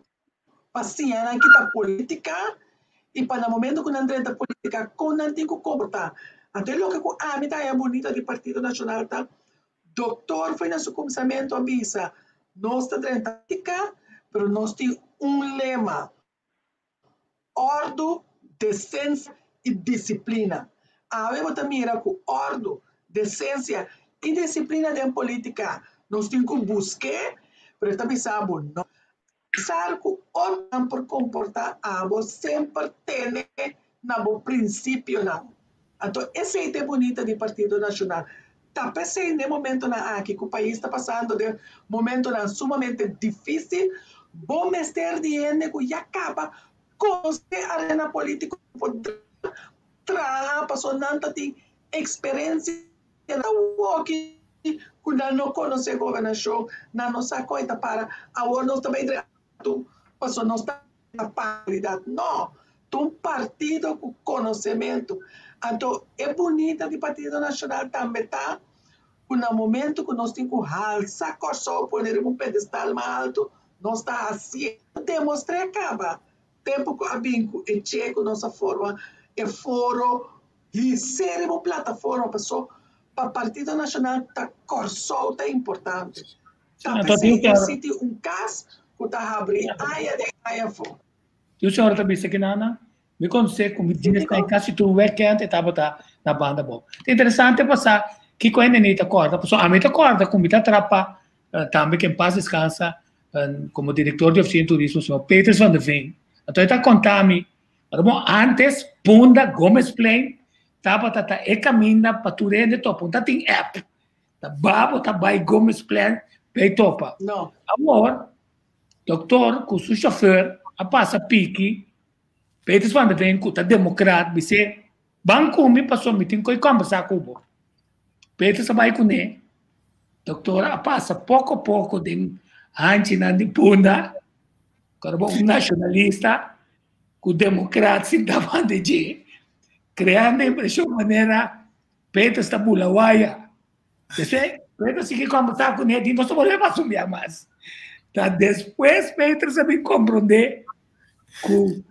pa siña nan kita politica y pa na momento cu nan drenta politica con nan tin cu comporta. Anto e loke cu ami ta haya bunito di Partido Nacional ta Doctor foi na su cuminsamento a bisa nos ta drenta politica pero nos tin un lema, ordo, decencia y disciplina. Awe bo ta mira cu ordo, decencia y disciplina den politica nos tin cu busque pero e ta bisa bo no. Apesar cu otronan por comporta abo semper tene na bo principionan. Anto esey ta e bunita di Partido Nacional. Ta pesey n'e momentonan aki cu pais ta pasando den momentonan sumamente dificil, bo mester di hende cu ya caba conoce arena politico por traha pasobra nan ta tin experencia na woki cu nan no conoce gobernacion, nan no sa con e ta para, awor nos ta bay dretu pasobra nos ta parcialidad. No, ta un partido cu conocemento. Anto e bunita di Partido Nacional tambe ta cu na momento cu nos tin cu halsa Corsou pone riba un pedestal mas alto, nos ta hacié. Demostr'é caba tempo cu a bin cu e che cu nos a forma e foro Hisé riba un plataforma paso pa Partido Nacional ta Corsou ta importante. Ta pesey e siti un cas cu ta habri aña den aña afo. Tin un señora ta bisa kinana, mi conoce cu mi dies ta casi tur weekend e tabata na banda abou. Ta interesante pa sa kico hende ni ta corda, pasobra ami ta corda cu mi ta trapa tambe que en paz descansa como director di oficina di turismo señor Petrus van der Veen. Anto e ta conta mi Pero bon, antes Punda Gomezplein tabata ta e caminda pa tur hende topa. Un ta tin app. Ta babo ta bay Gomezplein p'ey topa. No. Awor, doctor cu su chauffeur a pasa piki Petrus van der Veen cu ta democraat bis'é, Ban cu mi pasobra mi tin cu combersa cu bo. Petrus a bay cun'é. Doctor a pasa poco poco den hanchinan di Punda. Pero bon, un nacionalista ku demokrat sinta banda di dje, kreando impreshon manera Petro sta bula waya. Despues Petro sigui kombersá kuné, di nos ta bolbe mas un bia mas. Ta despues Petro sa bin komprondé ku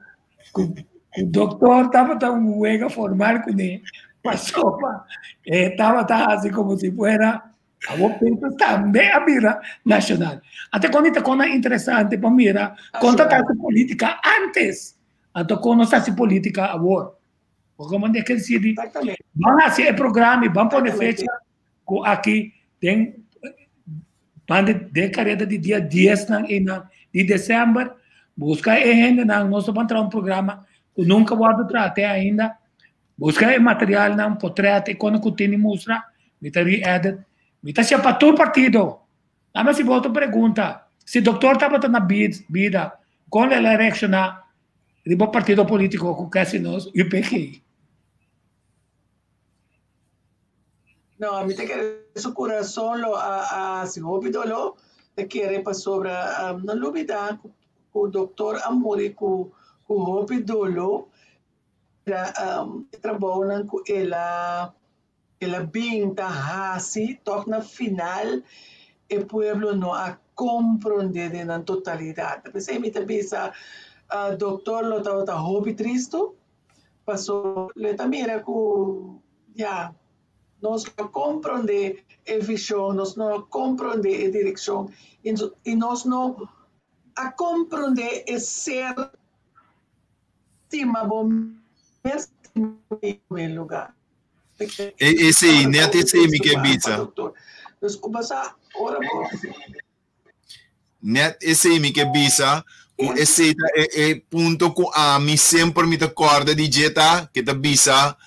ku ku doktor tabata un wega formal kuné, pasobra e tabata hasi komo si fuera Awor Petro tambe a bira nacional. Ante con ta con interesante pa mira con ta hasi politica antes, anto con nos ta hasi politica awor. Porque como de que decidi, van hasi e programa y van pone fecha cu aki den van de, de careda di dia 10 nan y nan di december, busca e hende nan, nos van traha un programa cu nunca wordo traha te ainda. Busca e materialnan, potret e kono ku tin di mustra, mi ta re-edit. Mi ta hacia pa tur partido. Dame si bo otro pregunta, si doctor tabata na bida, kon el a reacciona riba partido politico ku casi nos UPG? No, mi ta kere su corazon lo a haci hopi dolor, ta kere pasobra no lubida ku doctor a muri ku hopi dolor. E trabounan ku el a el a bin ta hasi tòg na final e pueblo no a komprondé den nan totalidat. P'esei mi ta bisa doktor lo tabata hopi tristu pasobra lo e ta mira ku ya nos no a komprondé e vishon, nos no a komprondé e direkshon i nos no a komprondé e ser. Stima bo mes den prome lugar. Esei, net esei mi ke bisa. Dus ku basa ora bo. Net esei mi ke bisa, ku esei ta e, e punto ku ami semper mi ta kòrda di dje ta, ke ta bisa,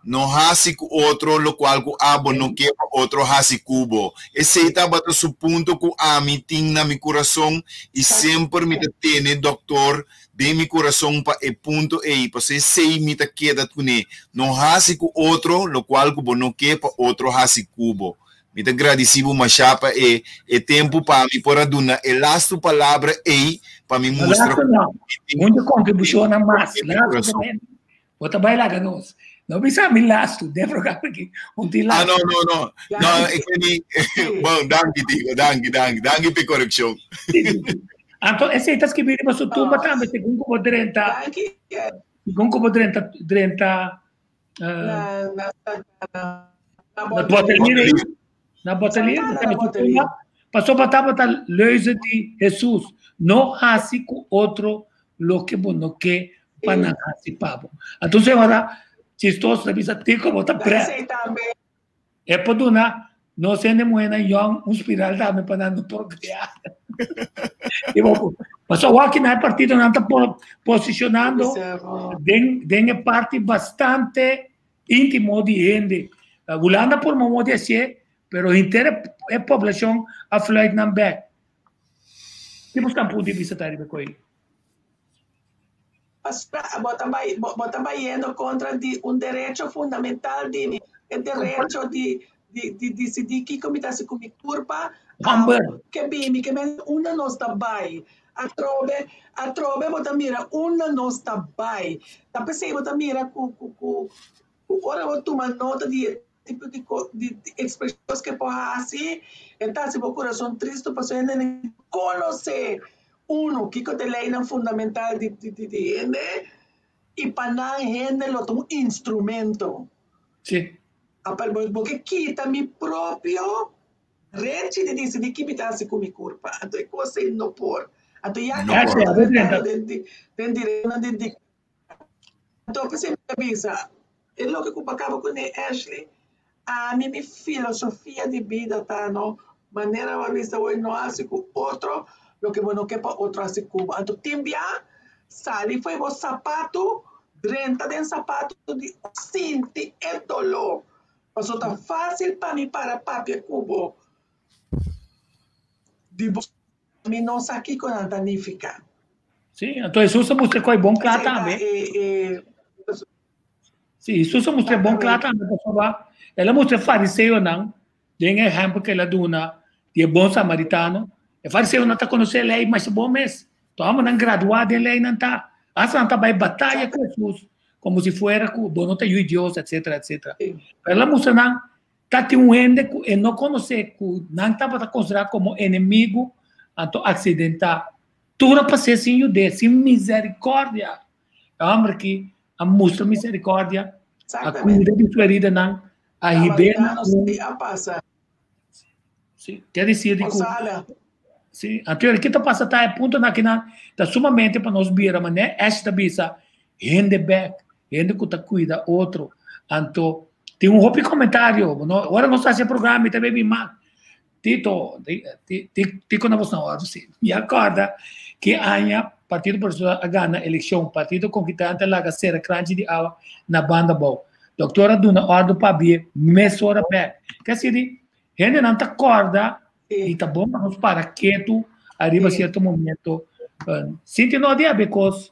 No hasi ku otro lokual ku abo no ke pa otro hasi ku bo. Esei tabata su punto ku ami tin na mi kurason i semper mi ta tene dòktor den mi kurason pa e punto ei, pasobra esei mi ta keda kuné. No hasi ku otro lokual ku bo no ke pa otro hasi ku bo. Mi ta gradisí bo mashá pa e e tempu pa mi por a duna e lastu palabra ei pa mi mustra ku mi tin Mundu kontribushonnan mas. Bo ta bai laga nos. No bisa mi lastu den programa aki. Un tin Ah, no, no, no. No, ik weet niet. Bon, danki, Tico. Danki, danki. Danki pa e korekshon. Anto, esei ta skibí riba su tumba tambe, segun ku bo drenta. Danki. Segun ku bo drenta, drenta. Na, na, na, na Bottelier. Na Bottelier. Na Bottelier. Pasobra tabata leuze di Hesus, no hasi ku otro loke bo no ke pa nan hasi pa bo. Anto señora chistoso ta bisa Tico bo ta pret. E por duna nos hende muhernan yong un spiral tambe pa nan no por crea. Pasobra awor aki nan e partidonan ta posicionando den den e parti bastante intimo di hende. Hulanda por momo di hacié, pero henter e poblacion a fluit nan bek. Ki bo stan punto di bista ta riba koe? Pasobra bo ta bai, bo ta bayendo kontra di un derecho fundamental di mi, e derecho di di di disidí kiko mi ta hasi ku mi kurpa. Hamber. Ke bini, ke men unda nos ta bai. Atrobe, atrobe bo ta mira unda nos ta bai. Ta p'esei bo ta mira ku ku ku ora bo tuma nota di e tipo di di ekspreshon ke por hasi, e ta hasi bo kurason tristu pasobra hende no konosé uno kiko ta e leinan fundamental di di di hende i pa nan hende lo ta un instrumento. Sí. Apel bo bo ke kita mi propio Renchi di disidí ki mi ta hasi ku mi kurpa. Anto e kos ei no por. Anto ya No por. Asha, den den direkshonnan di di Anto p'esei mi ta bisa, e loke ku bo a kaba kuné Ashley, ami mi filosofia di bida ta no manera bo a bisa hoy no hasi ku otro loke bo no ke pa otro hasi ku bo. Anto tin bia sali fo'i bo sapatu drenta den sapatu di sinti e doló. Paso ta fácil pa mi para papia ku bo di bo mi no sa kiko nan ta nifiká. Sí, anto Hesus a mustra ku e bon kla tambe. Sí, Hesus a mustra bon kla tambe pasobra el a mustra e fariseonan den e ehèmpel ku el a duna di e bon samaritano. E fariseonan ta konosé e lei masha bon mes. Tur hòmbernan graduá den lei nan ta. Asta nan ta bai bataya ku Hesus como si fuera cu bo no ta yu Dios, etcetera, etcetera. Pero el a mustra nan ta tin un hende cu e no conoce, cu nan tabata considera como enemigo, anto accidenta. Tur a pas'é sin yud'é, sin misericordia. E homber aki a mustra misericordia, a cuida di su heridanan, a hib'é na un... Sí, ker dicir di cu... Sí, anto ke ta pasa ta e puntonan akinan ta sumamente pa nos bira manera Ash ta bisa, hende bek, hende ku ta kuida otro. Anto tin un hopi komentario, no, ora nos hasi e programa mi ta bebi mas. Tito, Tico na bosnan ora si. Mi a kòrda ki aña Partido Progresista a gana elekshon, Partido Konkitante a laga sera kranchi di awa na banda bou. Doktor a duna òrdu pa abrié mesora bek. Ke sidi hendenan ta kòrda I ta bon pa nos para ketu ariba cierto momento. Sinti no di haber cos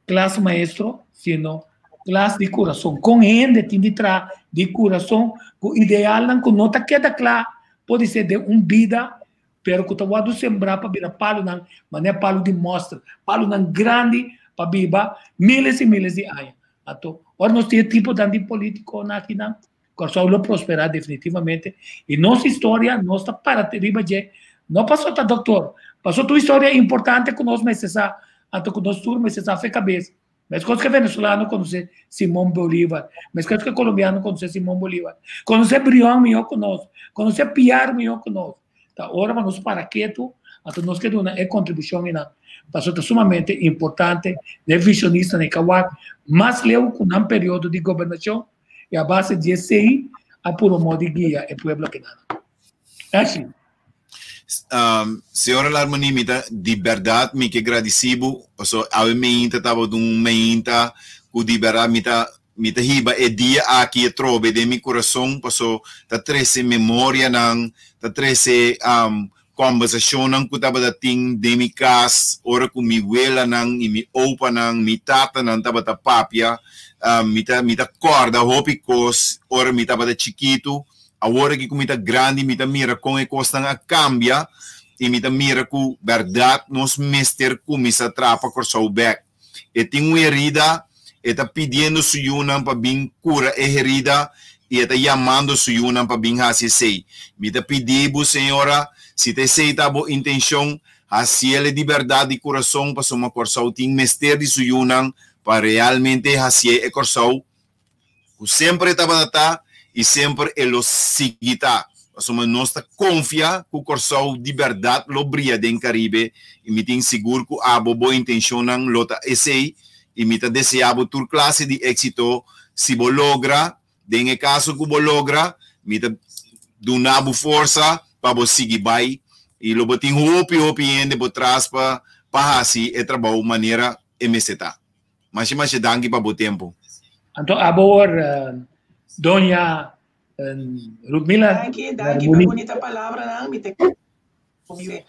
klas maestro, sino klas di curason. Con hende tin di traha di curason cu idealnan cu no ta keda cla, podi ser den un bida, pero cu ta wordo sembra pa bira palonan, manera palo di mòster, palonan grandi pa biba miles y miles di aña. Anto, ora nos tin e tiponan di politiconan akinan, Kòrsou lo prosperá definitivamente i nos historia nos ta para riba dje, no paso ta doktor, paso tur historia importante ku nos mester sa, anto ku nos tur mester sa fe kabes. Meskos ku e venezolano konosé Simon Bolívar, meskos ku e kolombiano konosé Simon Bolívar, konosé Brion mihó ku nos, konosé Piar mihó ku nos. Ta ora pa nos para ketu, anto nos ke duna e kontribushon einan. Pasobra ta sumamente importante na e visionistanan e ka wak mas leu ku nan periodo di gobernashon, y a base di esey a puro modo di guia e pueblo akinan. Ashley. Um, señora Larmonie, mi ta di berdad mi ke gradicibo, paso awe meinta tabata un meinta ku di berdad mi ta. Mi ta hiba e dia aki atrobe den mi kurason paso ta trese memorianan, ta trese kòmbersashonnan ku tabata tin den mi kas ora ku mi welanan i mi opanan, mi tatanan tabata papia. Mi ta mi ta kòrda hopi kos ora mi tabata chikitu. Awor aki ku mi ta grandi mi ta mira kon e kosnan a kambia i mi ta mira ku bèrdat nos mester kuminsá traha pa Kòrsou bèk. E tin un herida, e ta pidiendo su yunan pa bin kura e herida i e ta yamando su yunan pa bin hasi esei. Mi ta pidi bo, señora, si ta esei ta bo intenshon, hasiel e di bèrdat di kurason pasobra Kòrsou tin mester di su yunan pa realmente hasié e Kòrsou ku semper e tabata ta i semper e lo sigui ta. Pasobra nos ta konfia ku Kòrsou di bèrdat lo bria den Karibe i mi tin sigur ku abo bo intenshonnan lo ta esei i mi ta deseá bo tur klase di éksito si bo logra. Den e kaso ku bo logra, mi ta duna bo forsa pa bo sigui bai i lo bo tin hopi hopi hende bo tras pa pa hasi e trabou manera e mester ta. Masha masha danki pa bo tempu. Anto abo wor doña Rudmila. Danki, danki pa bunita palabranan. Mi ta kere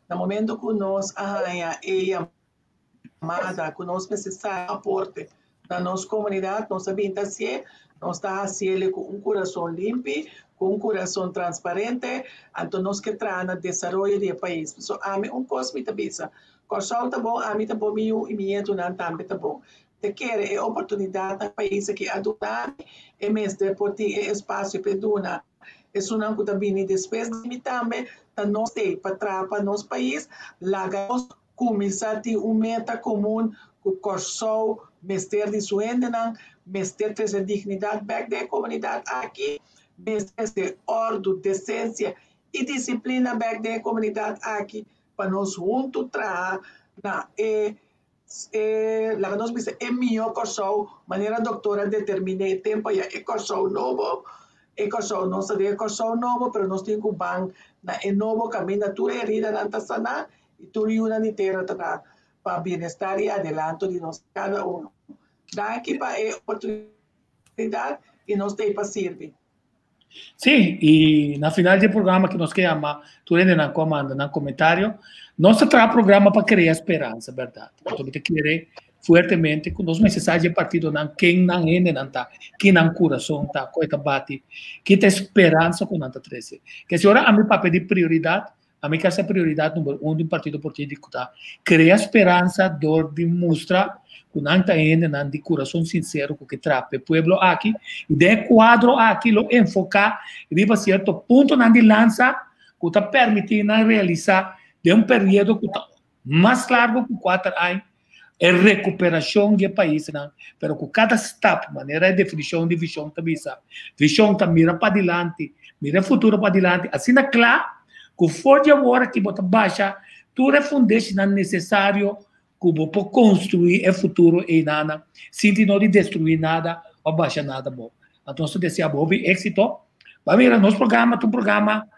na momento ku nos a haña e yamada ku nos mester sa aporte na nos komunidat, nos a bin ta hasié, nos ta hasiel ku un kurason limpi, ku un kurason transparente, anto nos ke traha na desaroyo di e pais. Pasobra ami un kos mi ta bisa, Kòrsou ta bon, ami ta bon, mi yu i mi ñetunan tambe ta bon. Ta kere e oportunidatnan ku pais aki a duna mi, e mester por tin e espasio pa e duna esunnan ku ta bini despues di mi tambe. Ta nos tei pa traha pa nos pais, laga nos kuminsá tin un meta komun ku Kòrsou mester di su hendenan, mester trese dignidat bèk den e komunidat aki, mester trese òrdu, desensia i disiplina bèk den e komunidat aki. pa nos huntu traha na e e laga nos bisa e mihó Kòrsou manera doktor a determiné e tempu aya e Kòrsou nobo e Kòrsou nos ta den e Kòrsou nobo pero nos tin ku ban na e nobo kaminda tur e heridanan ta saná i tur yunan di tera ta na pa bienestar i adelanto di nos kada uno. Danki pa e oportunidat i nos ta ei pa sirbi. Sí, i na final di e programa ki nos ke yama tur hendenan ku a manda nan komentario, nos ta traha programa pa krea speransa, bèrdat. Anto mi ta kere fuertemente ku nos mester sa di e partidonan ken nan hendenan ta, ki nan kurason ta, ku e ta bati, ki ta e speransa ku nan ta trese. Ke si ora ami papia di prioridat, Ami ke hasi prioridat number un di un partido político ta krea speransa dor di mustra ku nan ta hendenan di kurason sinsero ku ke traha pa e pueblo aki i den e kuadro aki lo enfoká riba sierto puntonan di lansa ku ta permití nan realisá den un periodo ku ta mas largo ku kuater aña e rekuperashon di e paisnan pero ku kada stap manera e definishon di vishon ta bisa vishon ta mira padilanti mira e futuro padilanti asina kla ku for di awor aki bo ta basha tur e fundeshinan nesesario ku bo por konstruí e futuro einanan sin tin no di destruí nada òf basha nada bo anto nos ta desea bo hopi éksito bo a mira nos programa ta un programa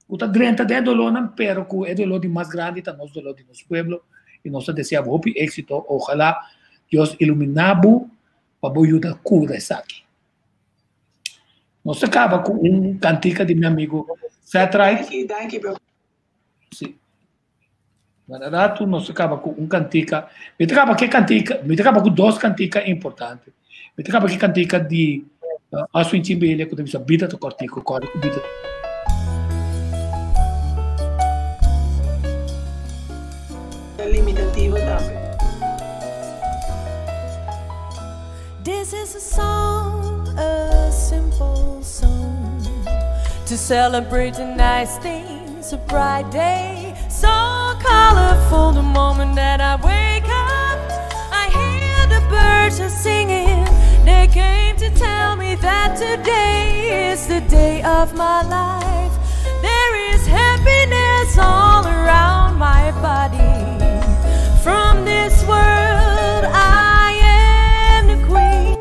Ku ta drenta den e dolónan, pero ku e doló di mas grandi ta nos doló di nos pueblo i nos ta desea bo hopi éksito. Ojalá Dios iluminá bo pa bo yuda kura esaki. Nos ta kaba ku un kantika di mi amigu Seth Wright. Danki, danki bro. Sí. Bueno, ratu nos ta kaba ku un kantika. Mi ta kaba ku e kantika, mi ta kaba ku dos kantika importante. Mi ta kaba ku e kantika di uh, Oswin Chimbele ku ta bisa Bida ta kòrtiku, kòrda ku bida. Ta limitativo tambe. This is a song, a simple song To celebrate the nice things, a bright day So colorful the moment that I wake up I hear the birds are singing They came to tell me that today is the day of my life There is happiness all around my body From this world I am the queen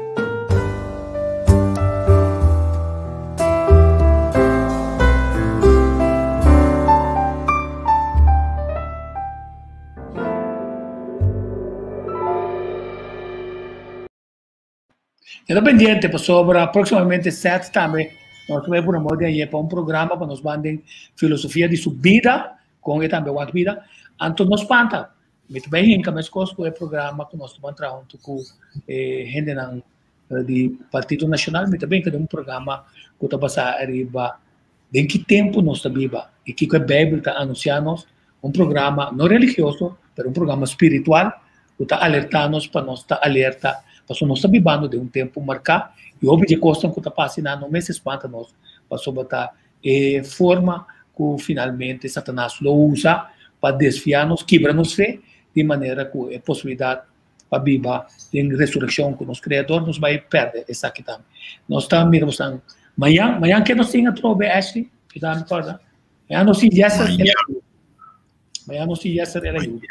Keda pendiente pasobra próximamente Seth tambe nos ta bai pone modo di aye pa un programa pa nos ban den filosofia di su bida, kon e tambe wak bida. Anto no spanta, mi ta bai hinka meskos ku e programa ku nos ta ban traha huntu ku e hendenan di Partido Nacional, mi ta bai hinka den un programa ku ta basá riba den ki tempu nos ta biba i kiko e Beibel ta anunsiá nos, un programa no religioso, pero un programa spiritual ku ta alertá nos pa nos ta alerta, pasobra nos ta bibando den un tempu marká i hopi di e kosnan ku ta pasa einan no mester spanta nos, pasobra ta e forma ku finalmente Satanas lo usa pa desviá nos, kibra nos fe, di manera ku e posibilidat pa biba den resurekshon ku nos Kreador nos bai pèrdè esaki tambe. Nos ta mira bosan mañan, mañan ke nos tin atrobe Ashley? Kita mi kòrda. Mañan nos tin Yester el Ayubi. Mañan nos tin Yester el Ayubi.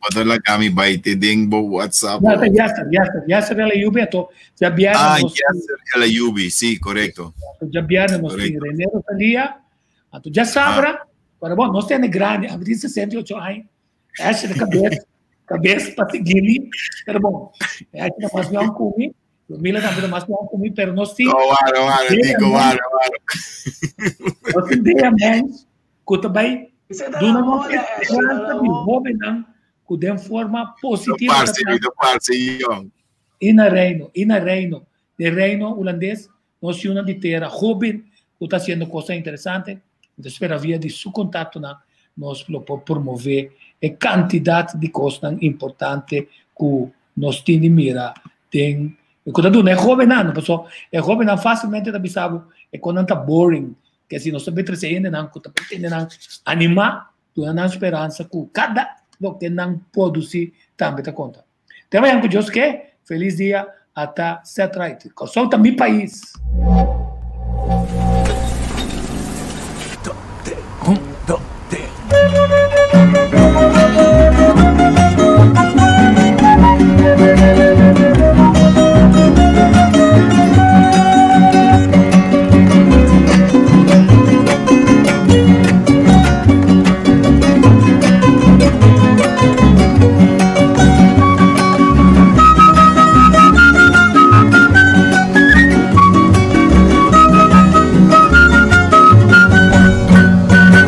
Bota laga mi bai te den bo WhatsApp. No, ta Yester, Yester, Yester el Ayubi, anto djabièrnè Ah, nos Yester el Ayubi, sí, korekto. Anto djabièrnè nos tin René Rosalia, anto djasabra, pero bon, nos tene grandi, ami tin 68 aña, Ashley ta kabes, kabes pa sigui mi, pero bon, Ashley ta mas yòn ku mi, Mila tambe ta mas yòn ku mi, pero nos tin No, wara, wara, Nico, wara, wara. Nos tin dea mens ku ta bai duna nos esperansa di hóbennan ku den forma positivo ta parse, ta parse yòn. I na Reino, i na Reino, den Reino Hulandes, nos yunan di tera hóben ku ta hasiendo kosnan interesante. Mi ta spera via di su kontaktonan nos lo por promové e kantidat di kosnan importante ku nos tin di mira den ku ta duna e hóbennan. Pasobra e hóbennan fásilmente ta bisa bo e kosnan ta boring. Ke si nos ta bin trese hendenan ku ta bin tene nan animá, duna nan speransa ku kada loke nan produsí tambe ta konta. Te mañan ku Dios ke, felis dia ata set right. Kòrsou ta mi pais.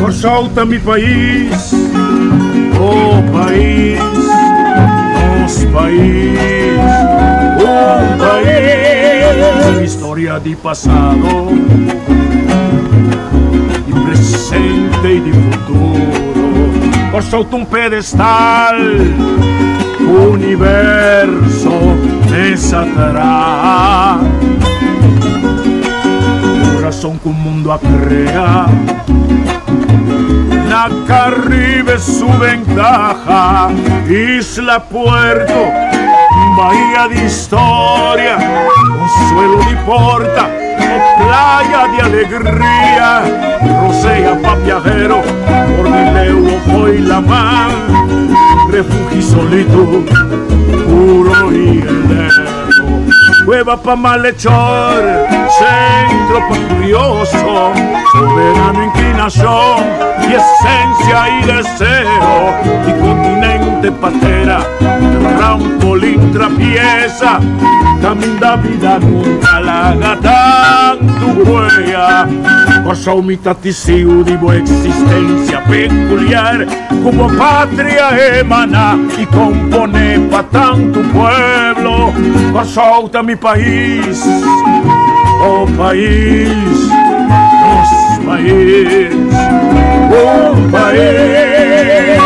Kòrsou ta mi pais, oh pais, nos pais, un pais. Historia di pasado, di presente i di futuro. Kòrsou ta un pedestal, universo mesa traha. Kurason ku mundu a krea, na Karibe su bentaha. Isla Puerto, bahia di historia, konsuelo di porta. O playa di alegria, rosea pa viajero, for di leu o fo'i laman, refugio solitud, puro i elevo. Cueva pa malhechor, centro pa curioso, soberano inclinacion di esencia i deseo, di continente pa tera, trampolin trapieza, Caminda bida nunca laga tantu huella. Kòrsou mi ta tisiu di bo existencia peculiar, ku bo patria emana i kompone pa tantu pueblo. Kòrsou ta mi pais, bo pais, nos pais, un pais.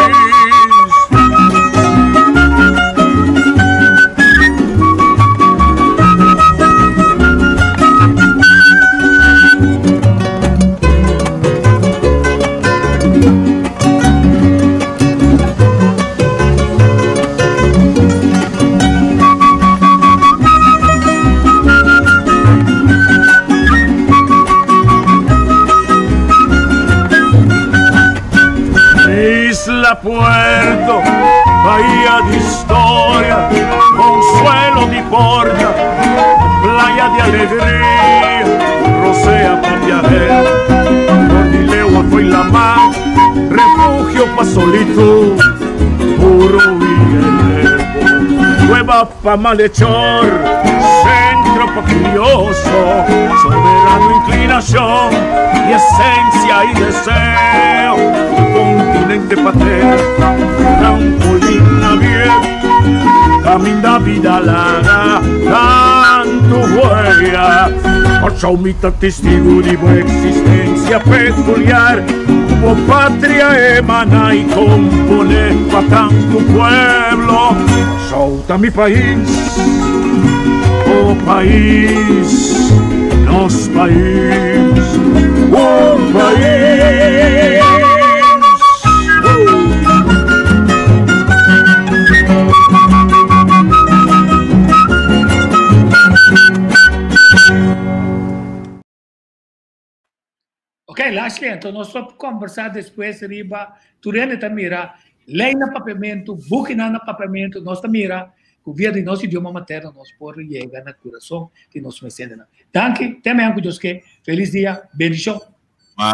Isla Puerto, bahia di historia, consuelo di porta, playa di alegria, rosea pa viajero, Cordileo fo'i laman, refugio pa solitud, puro y elevo, cueva pa malhechor, centro. gozo, soberano inclinación y esencia y deseo. Continente paterno, trampolín abierto, camina vida larga, tanto huella. Ocho testigo de existencia peculiar, como patria emana y compone pa tanto pueblo. Solta mi país, oh país, nos país, oh país. Ok, Lashley, anto nos ta kombersá despues riba tur hende ta mira lei na papiamentu, bukinan na papiamentu, nos ta mira ku via di nos idioma materno nos por yega na kurason di nos mes hendenan. Danki, te mañana ku Dios ke. Felis dia, bendishon.